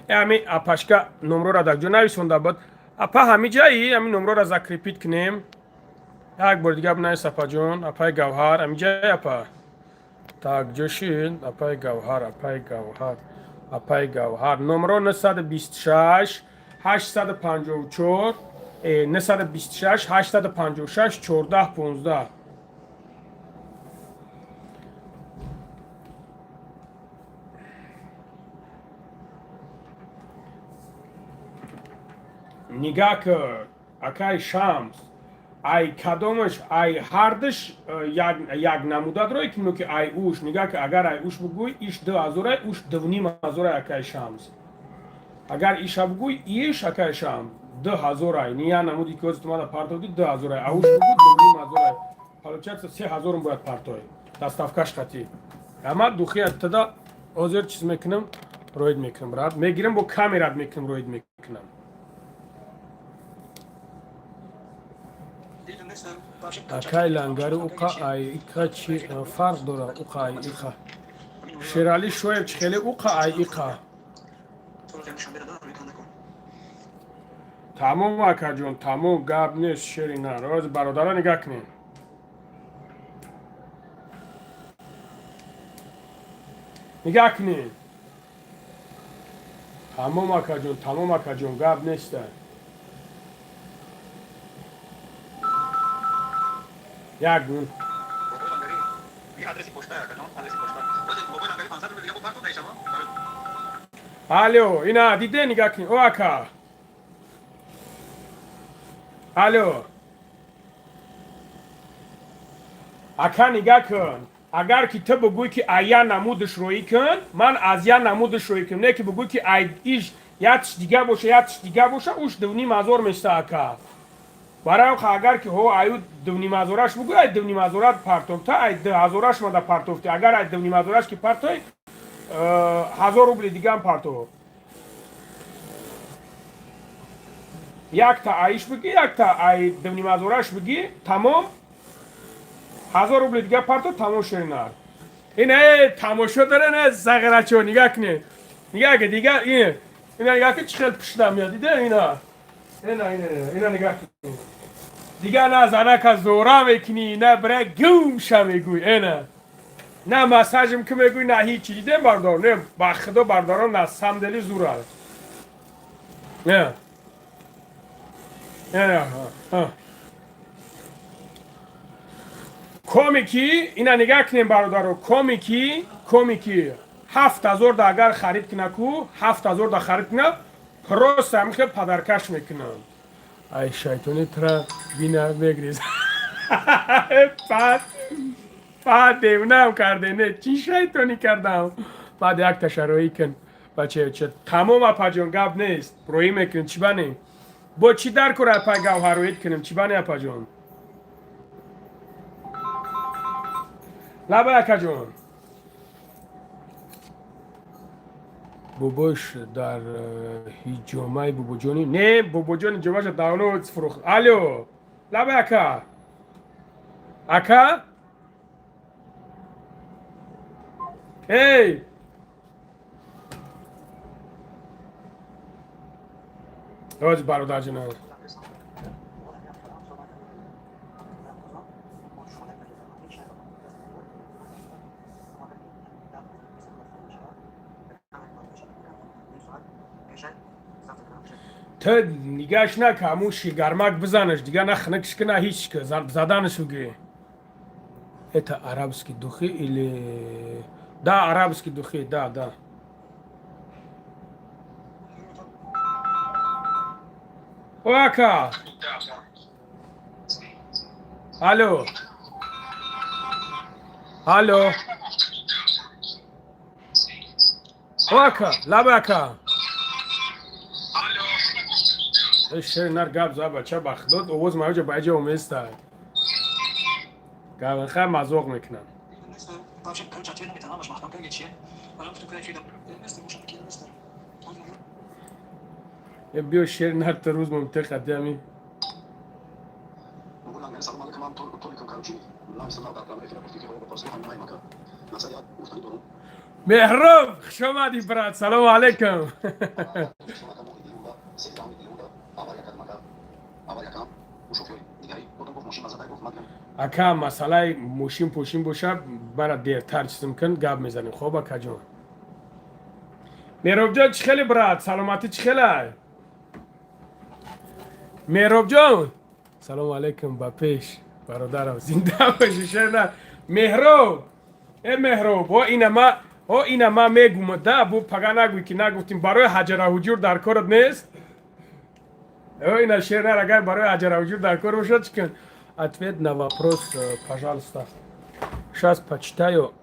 Ами апашка номрора дар ҷо нависонда буд. Апа, ҳами ҷаи ами номрора закрепить кунем. Як бор дига бинавис, апаҷон, апаи Гавҳар, ами ҷаи апа. Так, ҷошин, апаи Гавҳар, апаи Гавҳар, апаи Гавҳар. Номро 926 854 926 856 14 15. Нигаҳ кар, акай Шамс, ай кадомаш, ай ҳардаш як намуда дорое ки ки ай уш. Нигаҳ кар, агар ай уш бугӯй, иш 2000-ай, уш 2500-ай, акай Шамс. Агар иша бугӯй, иш, акай Шамс, 2000-ай. Ни я намуди ки ҳозир тумада партовди, 2000-ай, а уш бугӯй, 2500-ай. Получается, 3000-ум бояд партои доставкаш қатӣ. Ама духи тада ҳозир чиз мекунам, роид мекунам, брат, мегирам, бо камерат мекунам, роид мекунам. Акай Лангари, уқа ай иқа чӣ фарқ дора? Уқа ай иқа, Шерали Шоев, чӣ хеле уқа ай иқа? Тамом, акаҷон, тамом, гап нест, шери нар. Оз бародаро нигаҳ кунед. Нигаҳ кунед. Тамом, акаҷон, тамом, акаҷон, гап неста. Як мин. Бобои Лангари, и адреси почта, акаҷон, адреси почта. Бобои Лангари, 500 рубл дига бо партон даишама. Алло, ина диде, нигаҳ кунед. О, ака. Алло. Ака, нигаҳ кун. Агар ки ту бигӯй, ки ай я намудаш роӣ кун, ман аз я намудаш роӣ кунам, не ки бигӯй, ки ай иш якш дига боша, якш дига боша, уш 2500 мешта, ака. Барои агар ки ҳо аю 2500-аш бугӯй, ай 2500-ат партофта, ай 2000-аш мада партофти. Агар ай 2500-аш ки партой, 1000 рубли дигаам партов. Якта аиш бигӣ, якта ай 2500-аш бигӣ, тамом, 1000 рубли дига парто, тамом. Ширинар ин э тамошо дора, не зағирачо, нигаҳ кунед, нигаҳ ки дига ин ина нигаҳ ки чӣ хел пушта меяд, дида, ина ина ина ина нигаҳ кунед. Дига на занака зора мекунӣ, на бира гумша мегӯй, ина на массажм ки мегӯй, на ҳичи. Дидем, бардор, не, ба худо, бардорон, на самом деле зура, не. Не, комики ина нигаҳ кунем, бародаро, комики 7000 да агар харид куна ку, 7000 да харид куна, просто ҳамихел подаркаш мекунам. Ай шайтони тра бина мегриз. Пад пад девнаам карде, не, чӣ шайтонӣ кардам? Баъд як ташарроӣ кун, бача, тамом, апаҷон, гап нест, роӣ мекунем, чӣ бане? Бо чӣ дар кор, апай, гавҳарроид кунем, чӣ бане, апаҷон? Лаба, акаҷон. Бобош дар ҳиҷомаи бобоҷони, не, бобоҷони ҳиҷомаша давно фурӯхт. Алё, лаба, ака, ака, эй роз, бародарҷонам. Ту нигаш нака, ҳамун шигармак бизанаш, дига на хунукш ки, на ҳеч ки заданаш уги. Это арабский духи или? Да, арабский духи, да. О, ака, алло, алло, о, ака, лаба, ака. Шер нар гап за, бача, ба худо, овоз маҷа ба ҷа оместа. Гаванха мазоқ мекунам. Вообще, короче, ответ наметавонам, маҳкам кунед чие? Барам ту кунед, Е, биё, шер нар, ту рӯз мумтиқ хатиами. Салом алейкум, ман Толикам, короче, нависам дар программа эфира, гуфти ки ҳама мака. Масъала гуфтани дорум. Меҳроб, хуш омадӣ, брат, салому алейкум. Авария кардам, ака. Авария кардам. Шофёри дигари одам гуфт, мошин назадай, гуфт, ман Ака, масъалаи мошин пошин боша, мара дертар чизм кун, гап мезанем. Хоб, акаҷон. Меҳробҷон, чӣ хеле, брат, саломатӣ чӣ хелай? Меҳробҷон, салому алейкум, ба пеш, бародарам, зинда бошӣ. Шерна Меҳроб, э Меҳроб, о ина ма, о ина ма мегум да, бу пага нагӯй, ки нагуфтим. Барои ҳаҷара ҳуҷур дар корат нест? О ина шернар, агар барои ҳаҷара ҳуҷур дар кор бошад, чӣ кун? Ответ на вопрос, пожалуйста. Сейчас почитаю,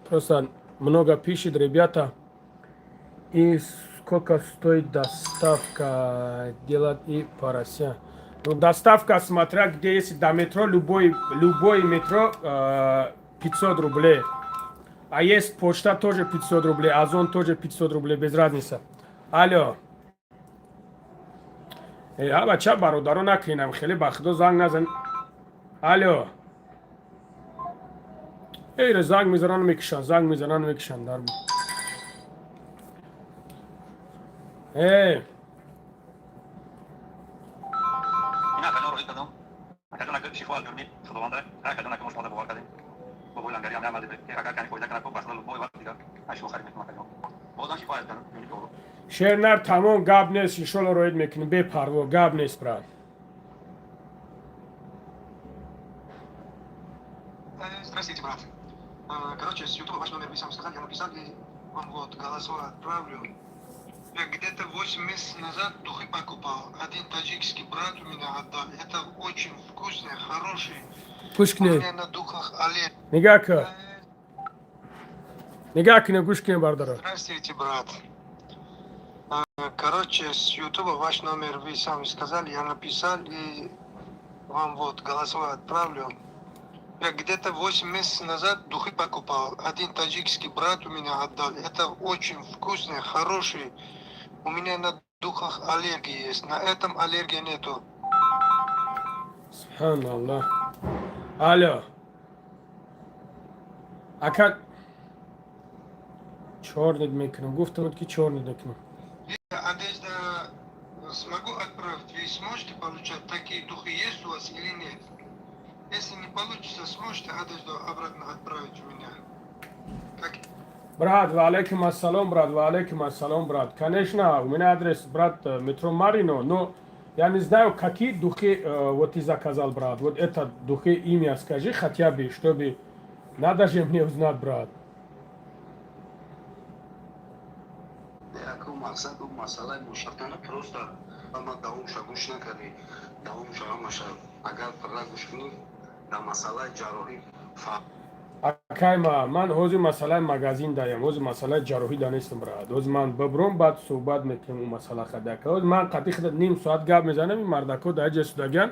просто много пишет ребята. И сколько стоит доставка делать и порося? Ну, доставка, смотря где. Если до метро, любой метро, 500 рублей. А есть почта, тоже 500 рублей, Озон тоже 500 рублей, без разницы. Алло. Э, а бача, бародаро, накунам, хеле, ба худо, занг назан. Алло. Эй, занг мезанан, мекушан, занг мезанан, мекушан дар. Эй, Ина акаҷон, роҳӣ кардам. Акаҷон, агар шифо аз ҷониби худованда, акаҷон, ака, мо шумо бовар кардем. Бобои лангари ҳам омаде, ки агар кани фоида кунад, ба худо, бой вақт дигар аз шумо харид мекунам, акаҷон. Бозам шифо аз ҷониби Аллоҳ. Шернар, тамом, гап нест, иншолло роид мекунем, бепарво, гап нест, брат. Здравствуйте, брат. Короче, с Ютуба ваш номер вы сам сказали, я написал, и вам вот голосовое отправлю. Я где-то 8 месяцев назад духи покупал. Один таджикский брат у меня отдал. Это очень вкусный, хороший. Гӯш У кунед. меня на духах аллергия. Нигаҳ кун, нигаҳ кунед, гӯш кунед, бародаро. Здравствуйте, брат. Короче, с Ютуба ваш номер вы сами сказали, я написал и вам вот голосовое отправлю. Я где-то 8 месяцев назад духи покупал. Один таджикский брат у меня отдал. Это очень вкусный, хороший. У меня на духах аллергия есть. На этом аллергии нету. Субҳаналлоҳ. Алло, ака, чорнид мекунам, гуфтам, ки чорнид мекунам. Я одежда смогу отправить? Вы сможете получать? Такие духи есть у вас или нет? Если не получится, сможете одежду обратно отправить у меня? Как Брат, ва алейкум ассалом, брат, ва алейкум ассалом, брат. Конечно, у меня адрес, брат, метро Марино, но я не знаю, какие духи вот ты заказал, брат. Вот это духи, имя скажи хотя бы, чтобы. Надо же мне узнать, брат. Якум мақсад ӯ масъалаи мушахтана просто ама давомша гӯш накардӣ, давомша ҳамаша агар пурра гӯш кунӣ, дар масъалаи ҷарроҳӣ. Акайма, ман ҳозир масъалаи магазин даям, ҳозир масъалаи ҷарроҳӣ да нестам, брат. Ҳозир ман бибром, баъд суҳбат мекунем ӯ масъала хадака. Ҳозир ман қатъи худа ним соат гап мезанам, ин мардако дар ҷа судагян.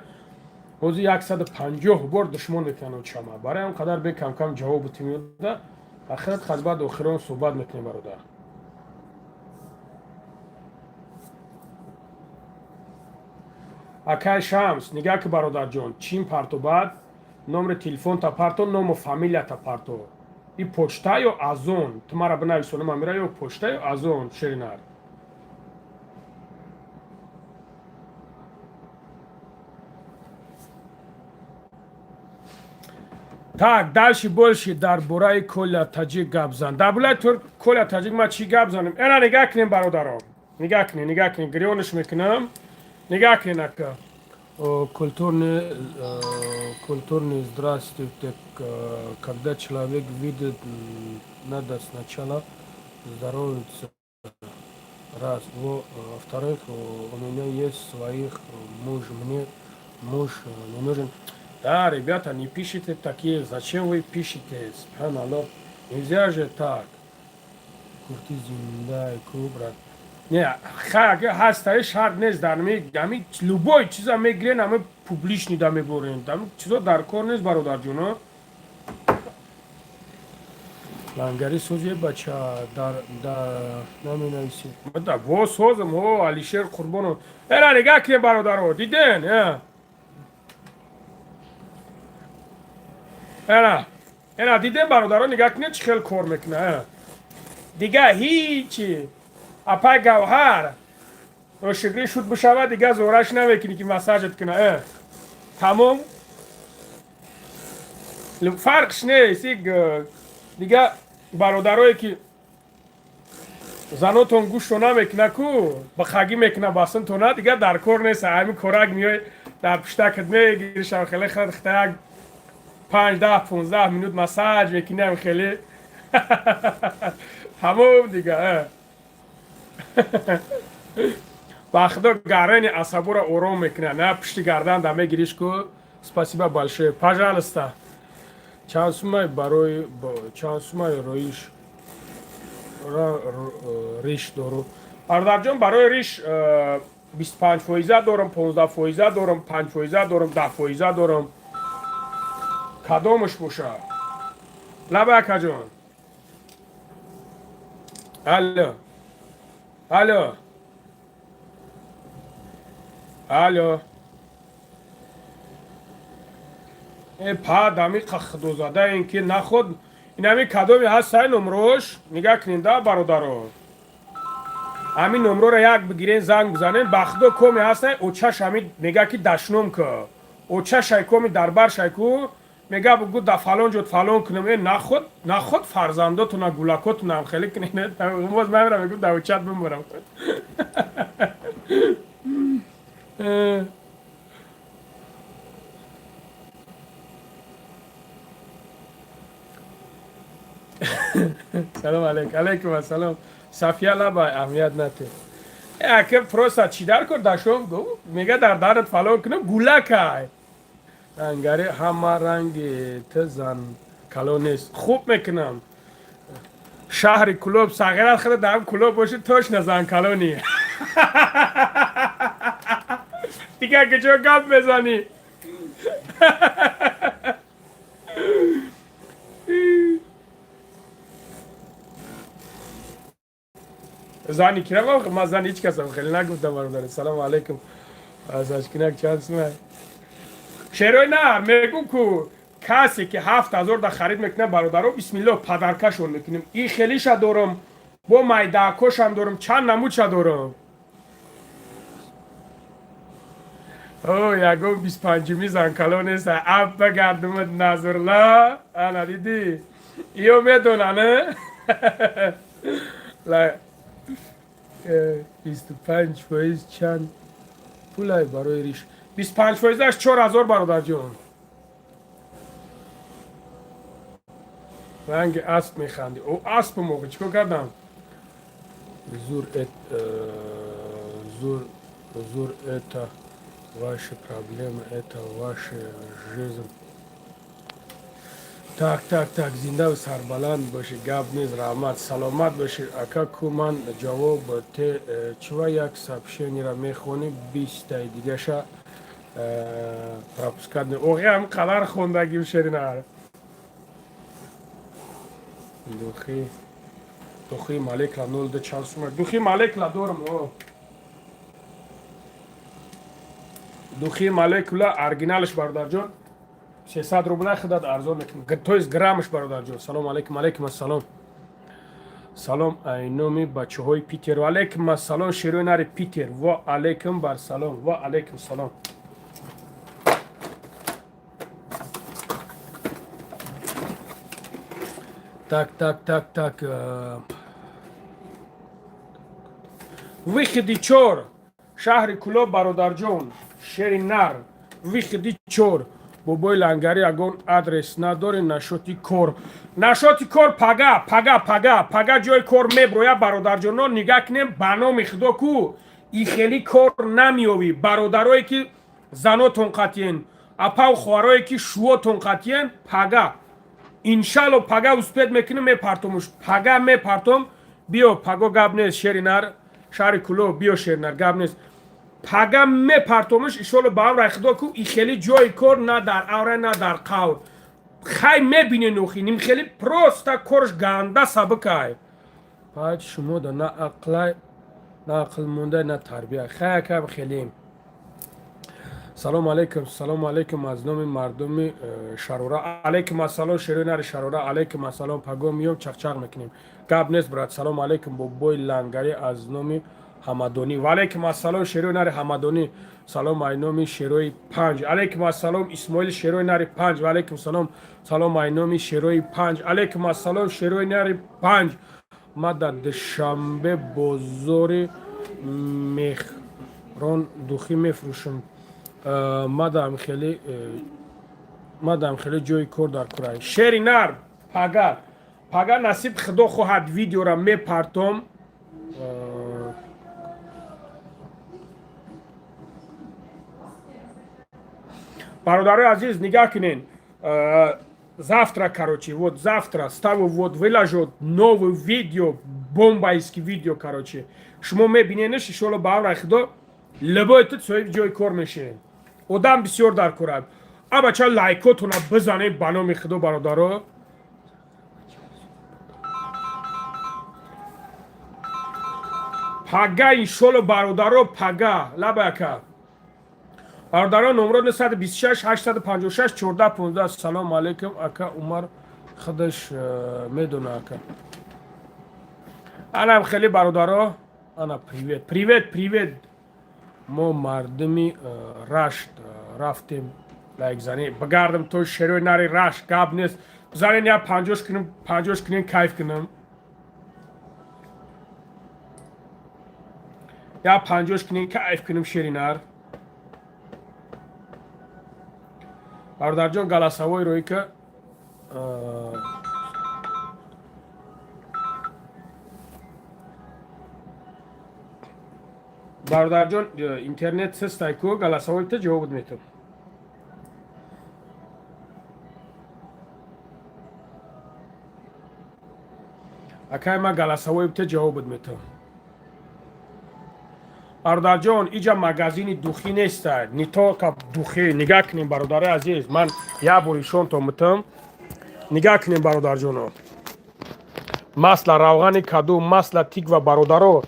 Ҳозир 150 бор душмон мекунанд очама. Барои ҳам қадар бе камкам ҷавобу тимиёда, ахират хаз баъд охирон суҳбат мекунем, бародар. Акай Шамс, нигаҳ ки, бародарҷон, чин парто, баъд номери телефонта парто, ному фамилията парто. И почта ё Озон, ту мара бинависонам, амира, ё почта ё Озон, шеринар. Так, дальше больше. Дар бораи Коля Таҷик гап зан. Дар бораи Коля Таҷик ма чӣ гап занем? Эна, нигаҳ кунем, бародаро, нигаҳ кунем, нигаҳ кунем, гирёнш мекунам, нигаҳ кунем, ака. Культурный, культурный, здравствуйте. Когда человек видит, надо сначала здороваться. Раз. Во-вторых, у меня есть своих муж, мне муж не нужен. Да, ребята, не пишите такие. Зачем вы пишете? Субханаллах. Нельзя же так. Курти зиндай ку, брат. Не, ҳастаи шарт нест, дар ами любой чиза мегирен, ами публичный да меборен. Ами чизо дар кор нест, бародарҷоно. Лангари созе, бача, дар дар наменависӣ. Да, во созам, о, Алишер Қурбонов. Эра, нигаҳ кунем, бародаро, диден, э? Эра, эра, диден, бародаро, нигаҳ кунед, чӣ хел кор мекуна, э? Дига ҳичи. Апай Гавҳар, ошиқӣ шуд бишава, дига зораш намекунӣ, ки массажат куна, э? Тамом. Фарқш нест, дига бародарое ки занотон гӯшто намекуна ку, бахагӣ мекуна басинтона, дига дар кор нест, ҳамин корак миёй, дар пуштакат мегиришам, хеле хата як 5, 10, 15 минут массаж мекунам, хеле тамом дига, э. Ба худо, гарани асаборо ором мекунад, на пушти гардан да мегириш ку. Спасибо большое, пожалуйста. Чанд сумай барои, чанд сумай роиш риш дору, бародарҷон? Барои риш 25 фоиза дорам, 15 фоиза дорам, 5 фоиза дорам, 10 фоиза дорам, кадомаш бошад? Лаба, акаҷон, алло, алло, алло. Э, пад ами худозада ин ки наход, инами кадоме ҳаст сай номрош, нигаҳ кунед да, бародаро, ҳамин номрора як бигирен, занг бизанен. Ба худо, коме ҳастай, очаш ҳами мега ки дашном ка, очашай коми дарбар шай ку, мега бугу да фалон ҷот фалон кунам. Э, наход, наход, фарзандотуна, гулакотунам хеле кунед. Боз мемирам, мегу да очат бимурам. Э. Салом алейкум, алейкум ассалом, Сафия. Лаба, аҳамият нате, ака, просто чӣ дар кор дашом гу, мега дар дарат фалон кунам, гулакай. Лангари ҳама ранги ту зан калон нест. Хуб мекунам. Шаҳри Кулоб сағират худа дар Кулоб боши, точно зан калони. Дигар куҷо гап мезанӣ? Зани кирам, ман зани ҳеҷ касам хеле нагуфтам, бародар. Салому алайкум. Аз ашкинак чанд сумай? Шерои нар мегум, ку касе ки 7000 да харид мекунад, бародаро, бисмилло, подаркашон мекунем. И хелиша дорам, бо майдаакошам дорам, чанд намудша дорам. О, ягон 25-уми занкало нест. Аб багардумат назурла. Ана дидӣ, иё медонан. 25% чанд пулай барои риш? 25 фоизаш 4000, бародарҷон. Ранги асп механдӣ. О, аспу моғи чӣ кор кардам? Зур, зур, зур. Это ваши проблемы, это ваша жизнь. Так, так, так. Зиндаву сарбаланд бошӣ, гап нест, раҳмат, саломат бошӣ, ака. Ку ман ҷавоб те чива як сообщениеро мехонӣ, 20-таи дигаша пропускать. Оғи ҳам қадар хондагим, шеринар. Духи молекула 02 чанд сума? Духи молекула дорам. О, духи молекула оригиналш, бародарҷон, 300 рубла. Худат арзон мекунем, то есть граммш, бародарҷон. Салому алейкум. Алейкум ассалом. Салом айноми бачаҳои Питер. Алейкум ассалом, шерои нари Питер. Ва алейкум бар салом, ва алейкум салом. Так, так, так, так. Выходи чор, шаҳри Кулоб, бародарҷон, шери нар, выходи чор. Бобои Лангари, ягон адрес надорӣ нашоти кор? Нашоти кор пага, пага, пага, пага ҷои кор меброя, бародарҷоно. Нигаҳ кунем, ба номи Худо, ку и хели кор намеёвӣ. Бародарое ки занотон қатиен, апау хоҳарое ки шуотон қатиен, пага иншалло, пага успеть мекунем, мепартомуш. Пага мепартом. Биё паго, гап нест, шери нар, шаҳри Кулоб, биё, шери нар, гап нест, пага мепартомуш, иншолло, ба амраи Худо. Ку и хели ҷои кор на дар авра, на дар қавр. Хай, мебине, нухи ним хели просто корш ганда сабукай. Баъд шумо да на ақлай, на ақл монда, на тарбия. Хай, акам, хелем. Салому алейкум. Салому алейкум аз номи мардуми Шарора. Алейкум ассалом, шерои нари Шарора. Алейкум ассалом. Паго миём, чақчақ мекунем, гап нест, брат. Салому алейкум, бобои Лангари, аз номи Ҳамадонӣ. Ваалейкум ассалом, шерои нари Ҳамадонӣ. Салом ай номи шерои панҷ. Алейкум ассалом, Исмоил, шерои нари панҷ. Ваалейкум салом. Салом ай номи шерои панҷ. Алейкум ассалом, шерои нари панҷ. Ма дар Душанбе, бозори Мехрон, духӣ мефурӯшам. Мадам хеле ҷои кор дар курай, шери нар. Пага, пага, насиб Худо хоҳад, видеора мепартом. Бародарои азиз, нигаҳ кунен. Завтра, короче, вот завтра ставу, вот выложу новый видео, бомбайский видео, короче. Шумо мебиненеш, иншолло, ба амраи Худо, любой ту соҳиби ҷои кор мешавед. Одам бисёр дар корад. Абача, лайкотона бизанед, ба номи Худо, бародаро. Пага, иншолло, бародаро, пага лабака. Бародаро, номро 926 856 14 15. Салому алейкум, ака. Умар худаш медона, ака. Анам хеле, бародаро. Ана, привет, привет, привет. Мо мардуми Рашт рафтем, лайк занӣ бигардам. То шерои нари Рашт, гап нест, бизанен, я панҷош кунем, панҷош кунем, кайф кунам, я панҷош кунем, кайф кунем, шери нар. Бародарҷон, голосовой рӯи ка. Бародарҷон, интернет сестай ку, голосовой та ҷавоб метам. Акай, ма голосовой бите, ҷавобат метавам. Бародарҷон, иҷа магазини духи неста, не только духи. Нигаҳ кунем, бародари азиз, ман як бор ишонтон митам. Нигаҳ кунем, бародарҷоно: масла равғани каду, масла тиква, бародаро,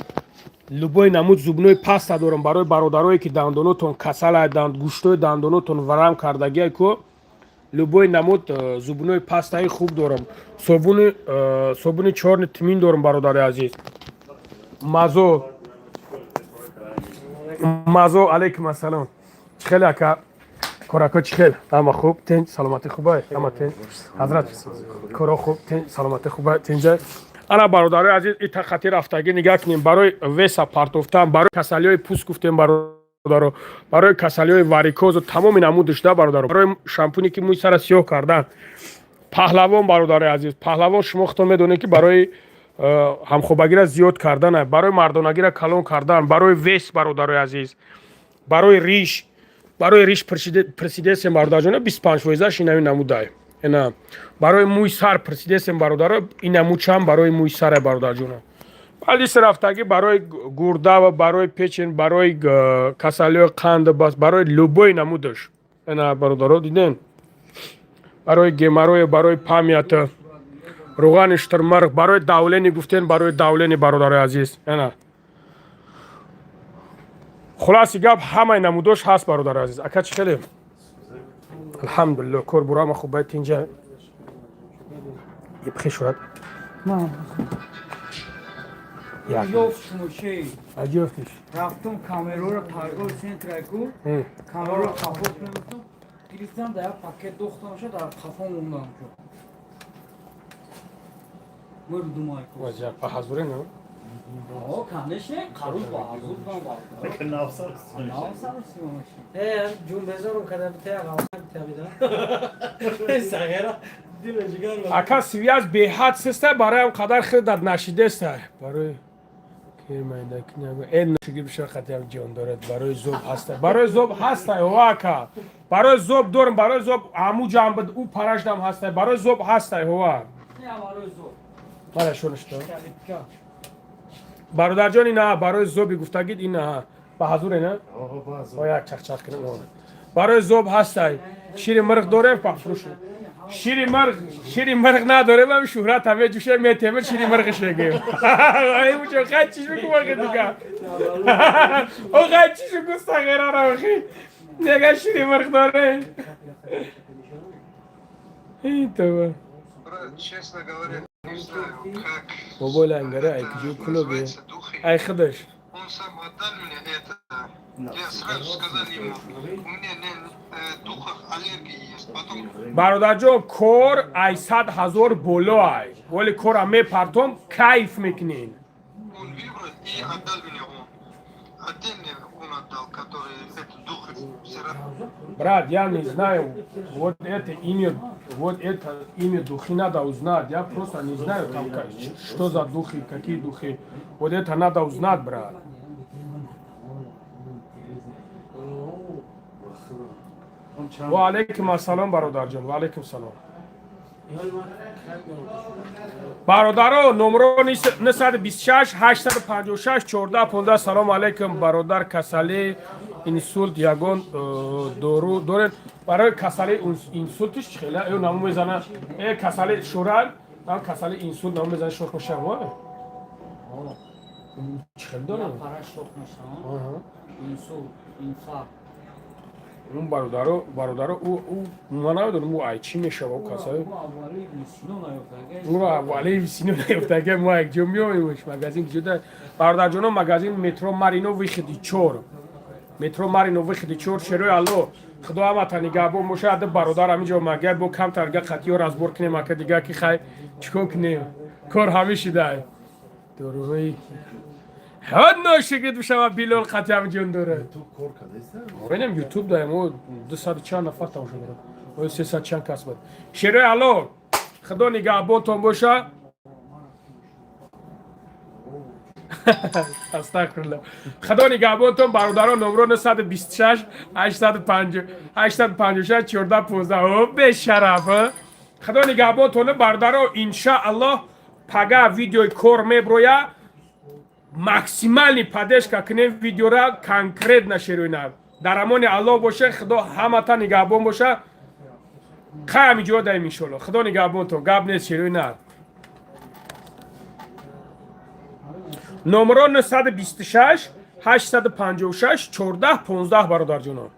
любой намуд зубной паста дорам барои бародарое, ки дандонотон касала, гӯштои дандонотон варам кардагия ку. Любой намуд зубной пастаи хуб дорам. Собуни чёрный тмин дорам, бародари азиз. Мазо, мазо. Алейкум ассалом. Чӣ хел, ака? Корако чӣ хел? Ҳама хуб, тинҷ, саломатӣ хубай? Ҳама тинҷ, ҳазрат? Коро хуб, тинҷ, саломатӣ хубай, тинҷай? Ана, бародарои азиз, ита хати рафтагӣ. Нигаҳ кунем: барои веса партофтан, барои касалиҳои пӯст гуфтем, бародаро, барои касалиҳои варикозу тамоми намудашда, бародаро, барои шампуне, ки мӯи сара сиёҳ кардан. Паҳлавон, бародарои азиз, паҳлавон, шумо худтон медонед, ки барои ҳамхобагиро зиёд кардан, барои мардонагиро калон кардан, барои вес, бародарои азиз, барои риш. Барои риш присидесем, бародарҷона, 25 фоизаш инави намудай. Ина барои мӯи сар присидесем, бародаро, инамучам барои мӯи саре, бародарҷона. Балиси рафтагӣ барои гурда ва барои печень, барои касалиҳои қанд, бас, барои любой намудаш. Ина, бародаро, дидем, барои геморрой, барои памята, руғани шутурмарғ, барои давление гуфтем, барои давление, бародарои азиз. Ина, хулоси гап, ҳамаи намудош ҳаст, бародари азиз. Ака, чӣ хеле? Алҳамдулилло, кор бурама хуб. Байт инҷа ибхи шурат. Ёфт шумоши. Аҷёфтиш? Рафтум камероро, торговый центр ку, камероро қафо кунам, гирифтам, дар як пакет дохтам, ша дар қафо мондам шу. Мурдумай ку. Ваҷа па ҳазуре, на? О, конечно, қаруз ба ҳазур дам. Навсар. Навсар симоши. Ҷун безорум када бите ғалат табида. Сағира дило ҷигар. Ака, связь беҳад систа, бароям қадар хидат нашидеста. Барои ҷон дорад, барои зоб ҳаста, барои зоб ҳаста, о ака, барои зоб дорам, барои зоб аму ҷам буд, ӯ парашдам ҳаста, барои зоб ҳаста, ҳова. Мара шоништо, бародарҷон, ина барои зоби гуфтагид, ина ба ҳазуре, на о як чақчақ кунем. Барои зоб ҳастай. Шири мирғ дорем па фурӯш. Шири мирғ, шири мирғ надорем, ам шӯҳрат ҳаме ҷӯше метем, шири мирғиш мегӯем. Аймучо хай чиш бикумахи дига, о хай чишу густағерара охи нега шири мирғ дорем ин. Честно говоря, не знаю, как Бобой лангаре ай куҷо клубе ай худаш. Он сам отдал мне это. Я сразу сказал ему, у меня не, духах аллергии есть. Потом. Бародарҷон, кор ай 100 000 боло ай, вале кора мепартом, кайф мекунен. Он выбрал и отдал мне он. Отдельный он отдал, который это духи все равно. Брат, я не знаю, вот это имя, вот это имя духи надо узнать. Я просто не знаю там, что за духи, какие духи. Вот это надо узнать, брат. Ва алейкум ассалом, бародарҷон, ва алейкум салом. Бародаро, номро 926 856 14 15. Салому алейкум, бародар. Касали инсулт ягон дору доред? Барои касали инсултиш чӣ хела ё наму мезана? Э, касали шуран нам, касали инсулт наму мезана, шох мешава, чӣ хел дорем? Пара шох мешавам. Инсулт, инфаркт. Он бародаро, бародаро, ӯ ман намедонам, ӯ ай чӣ мешава, ӯ касали. Аввали Ибни Сино наёфтага. Уро аввали Ибни Сино наёфтага. Мо якҷо меоемш. Магазин куҷода, бародарҷоно? Магазин метро Марино, выходи 4, метро Марино, выходи 4. Шерои Алло, худо ҳамата нигаҳбон боша. Ада бародар ҳаминҷо магар бо камтар га қатиё разбор кунем, ака, дига ки хай чикор кунем, кор ҳамин шидай. Доруҳои ҳад ношигирд бишава, Билол қатъи ҳамин дорад. Оренам ютуб даем, о дусаду чанд нафар тамошо дорад, о сесад чанд кас буд. Шерои Алло, худо нигаҳбонтон боша. Астағфирулло. Худо нигаҳбонтон, бародарон. Номро 926 805 856 14 15. О, бешараф, худо нигаҳбонтон, бародаро. Иншааллоҳ. Пага видеои кор меброя, максимальный поддержка кунем видеора конкретно. Шероина, дар амони Аллоҳ боше, Худо ҳамата нигаҳбон боша. Хай, ҳами ҷо даем, иншолло. Худо нигаҳбонтон. Гап нест, шероина. Номеро 926 856 14 15, бародарҷонон.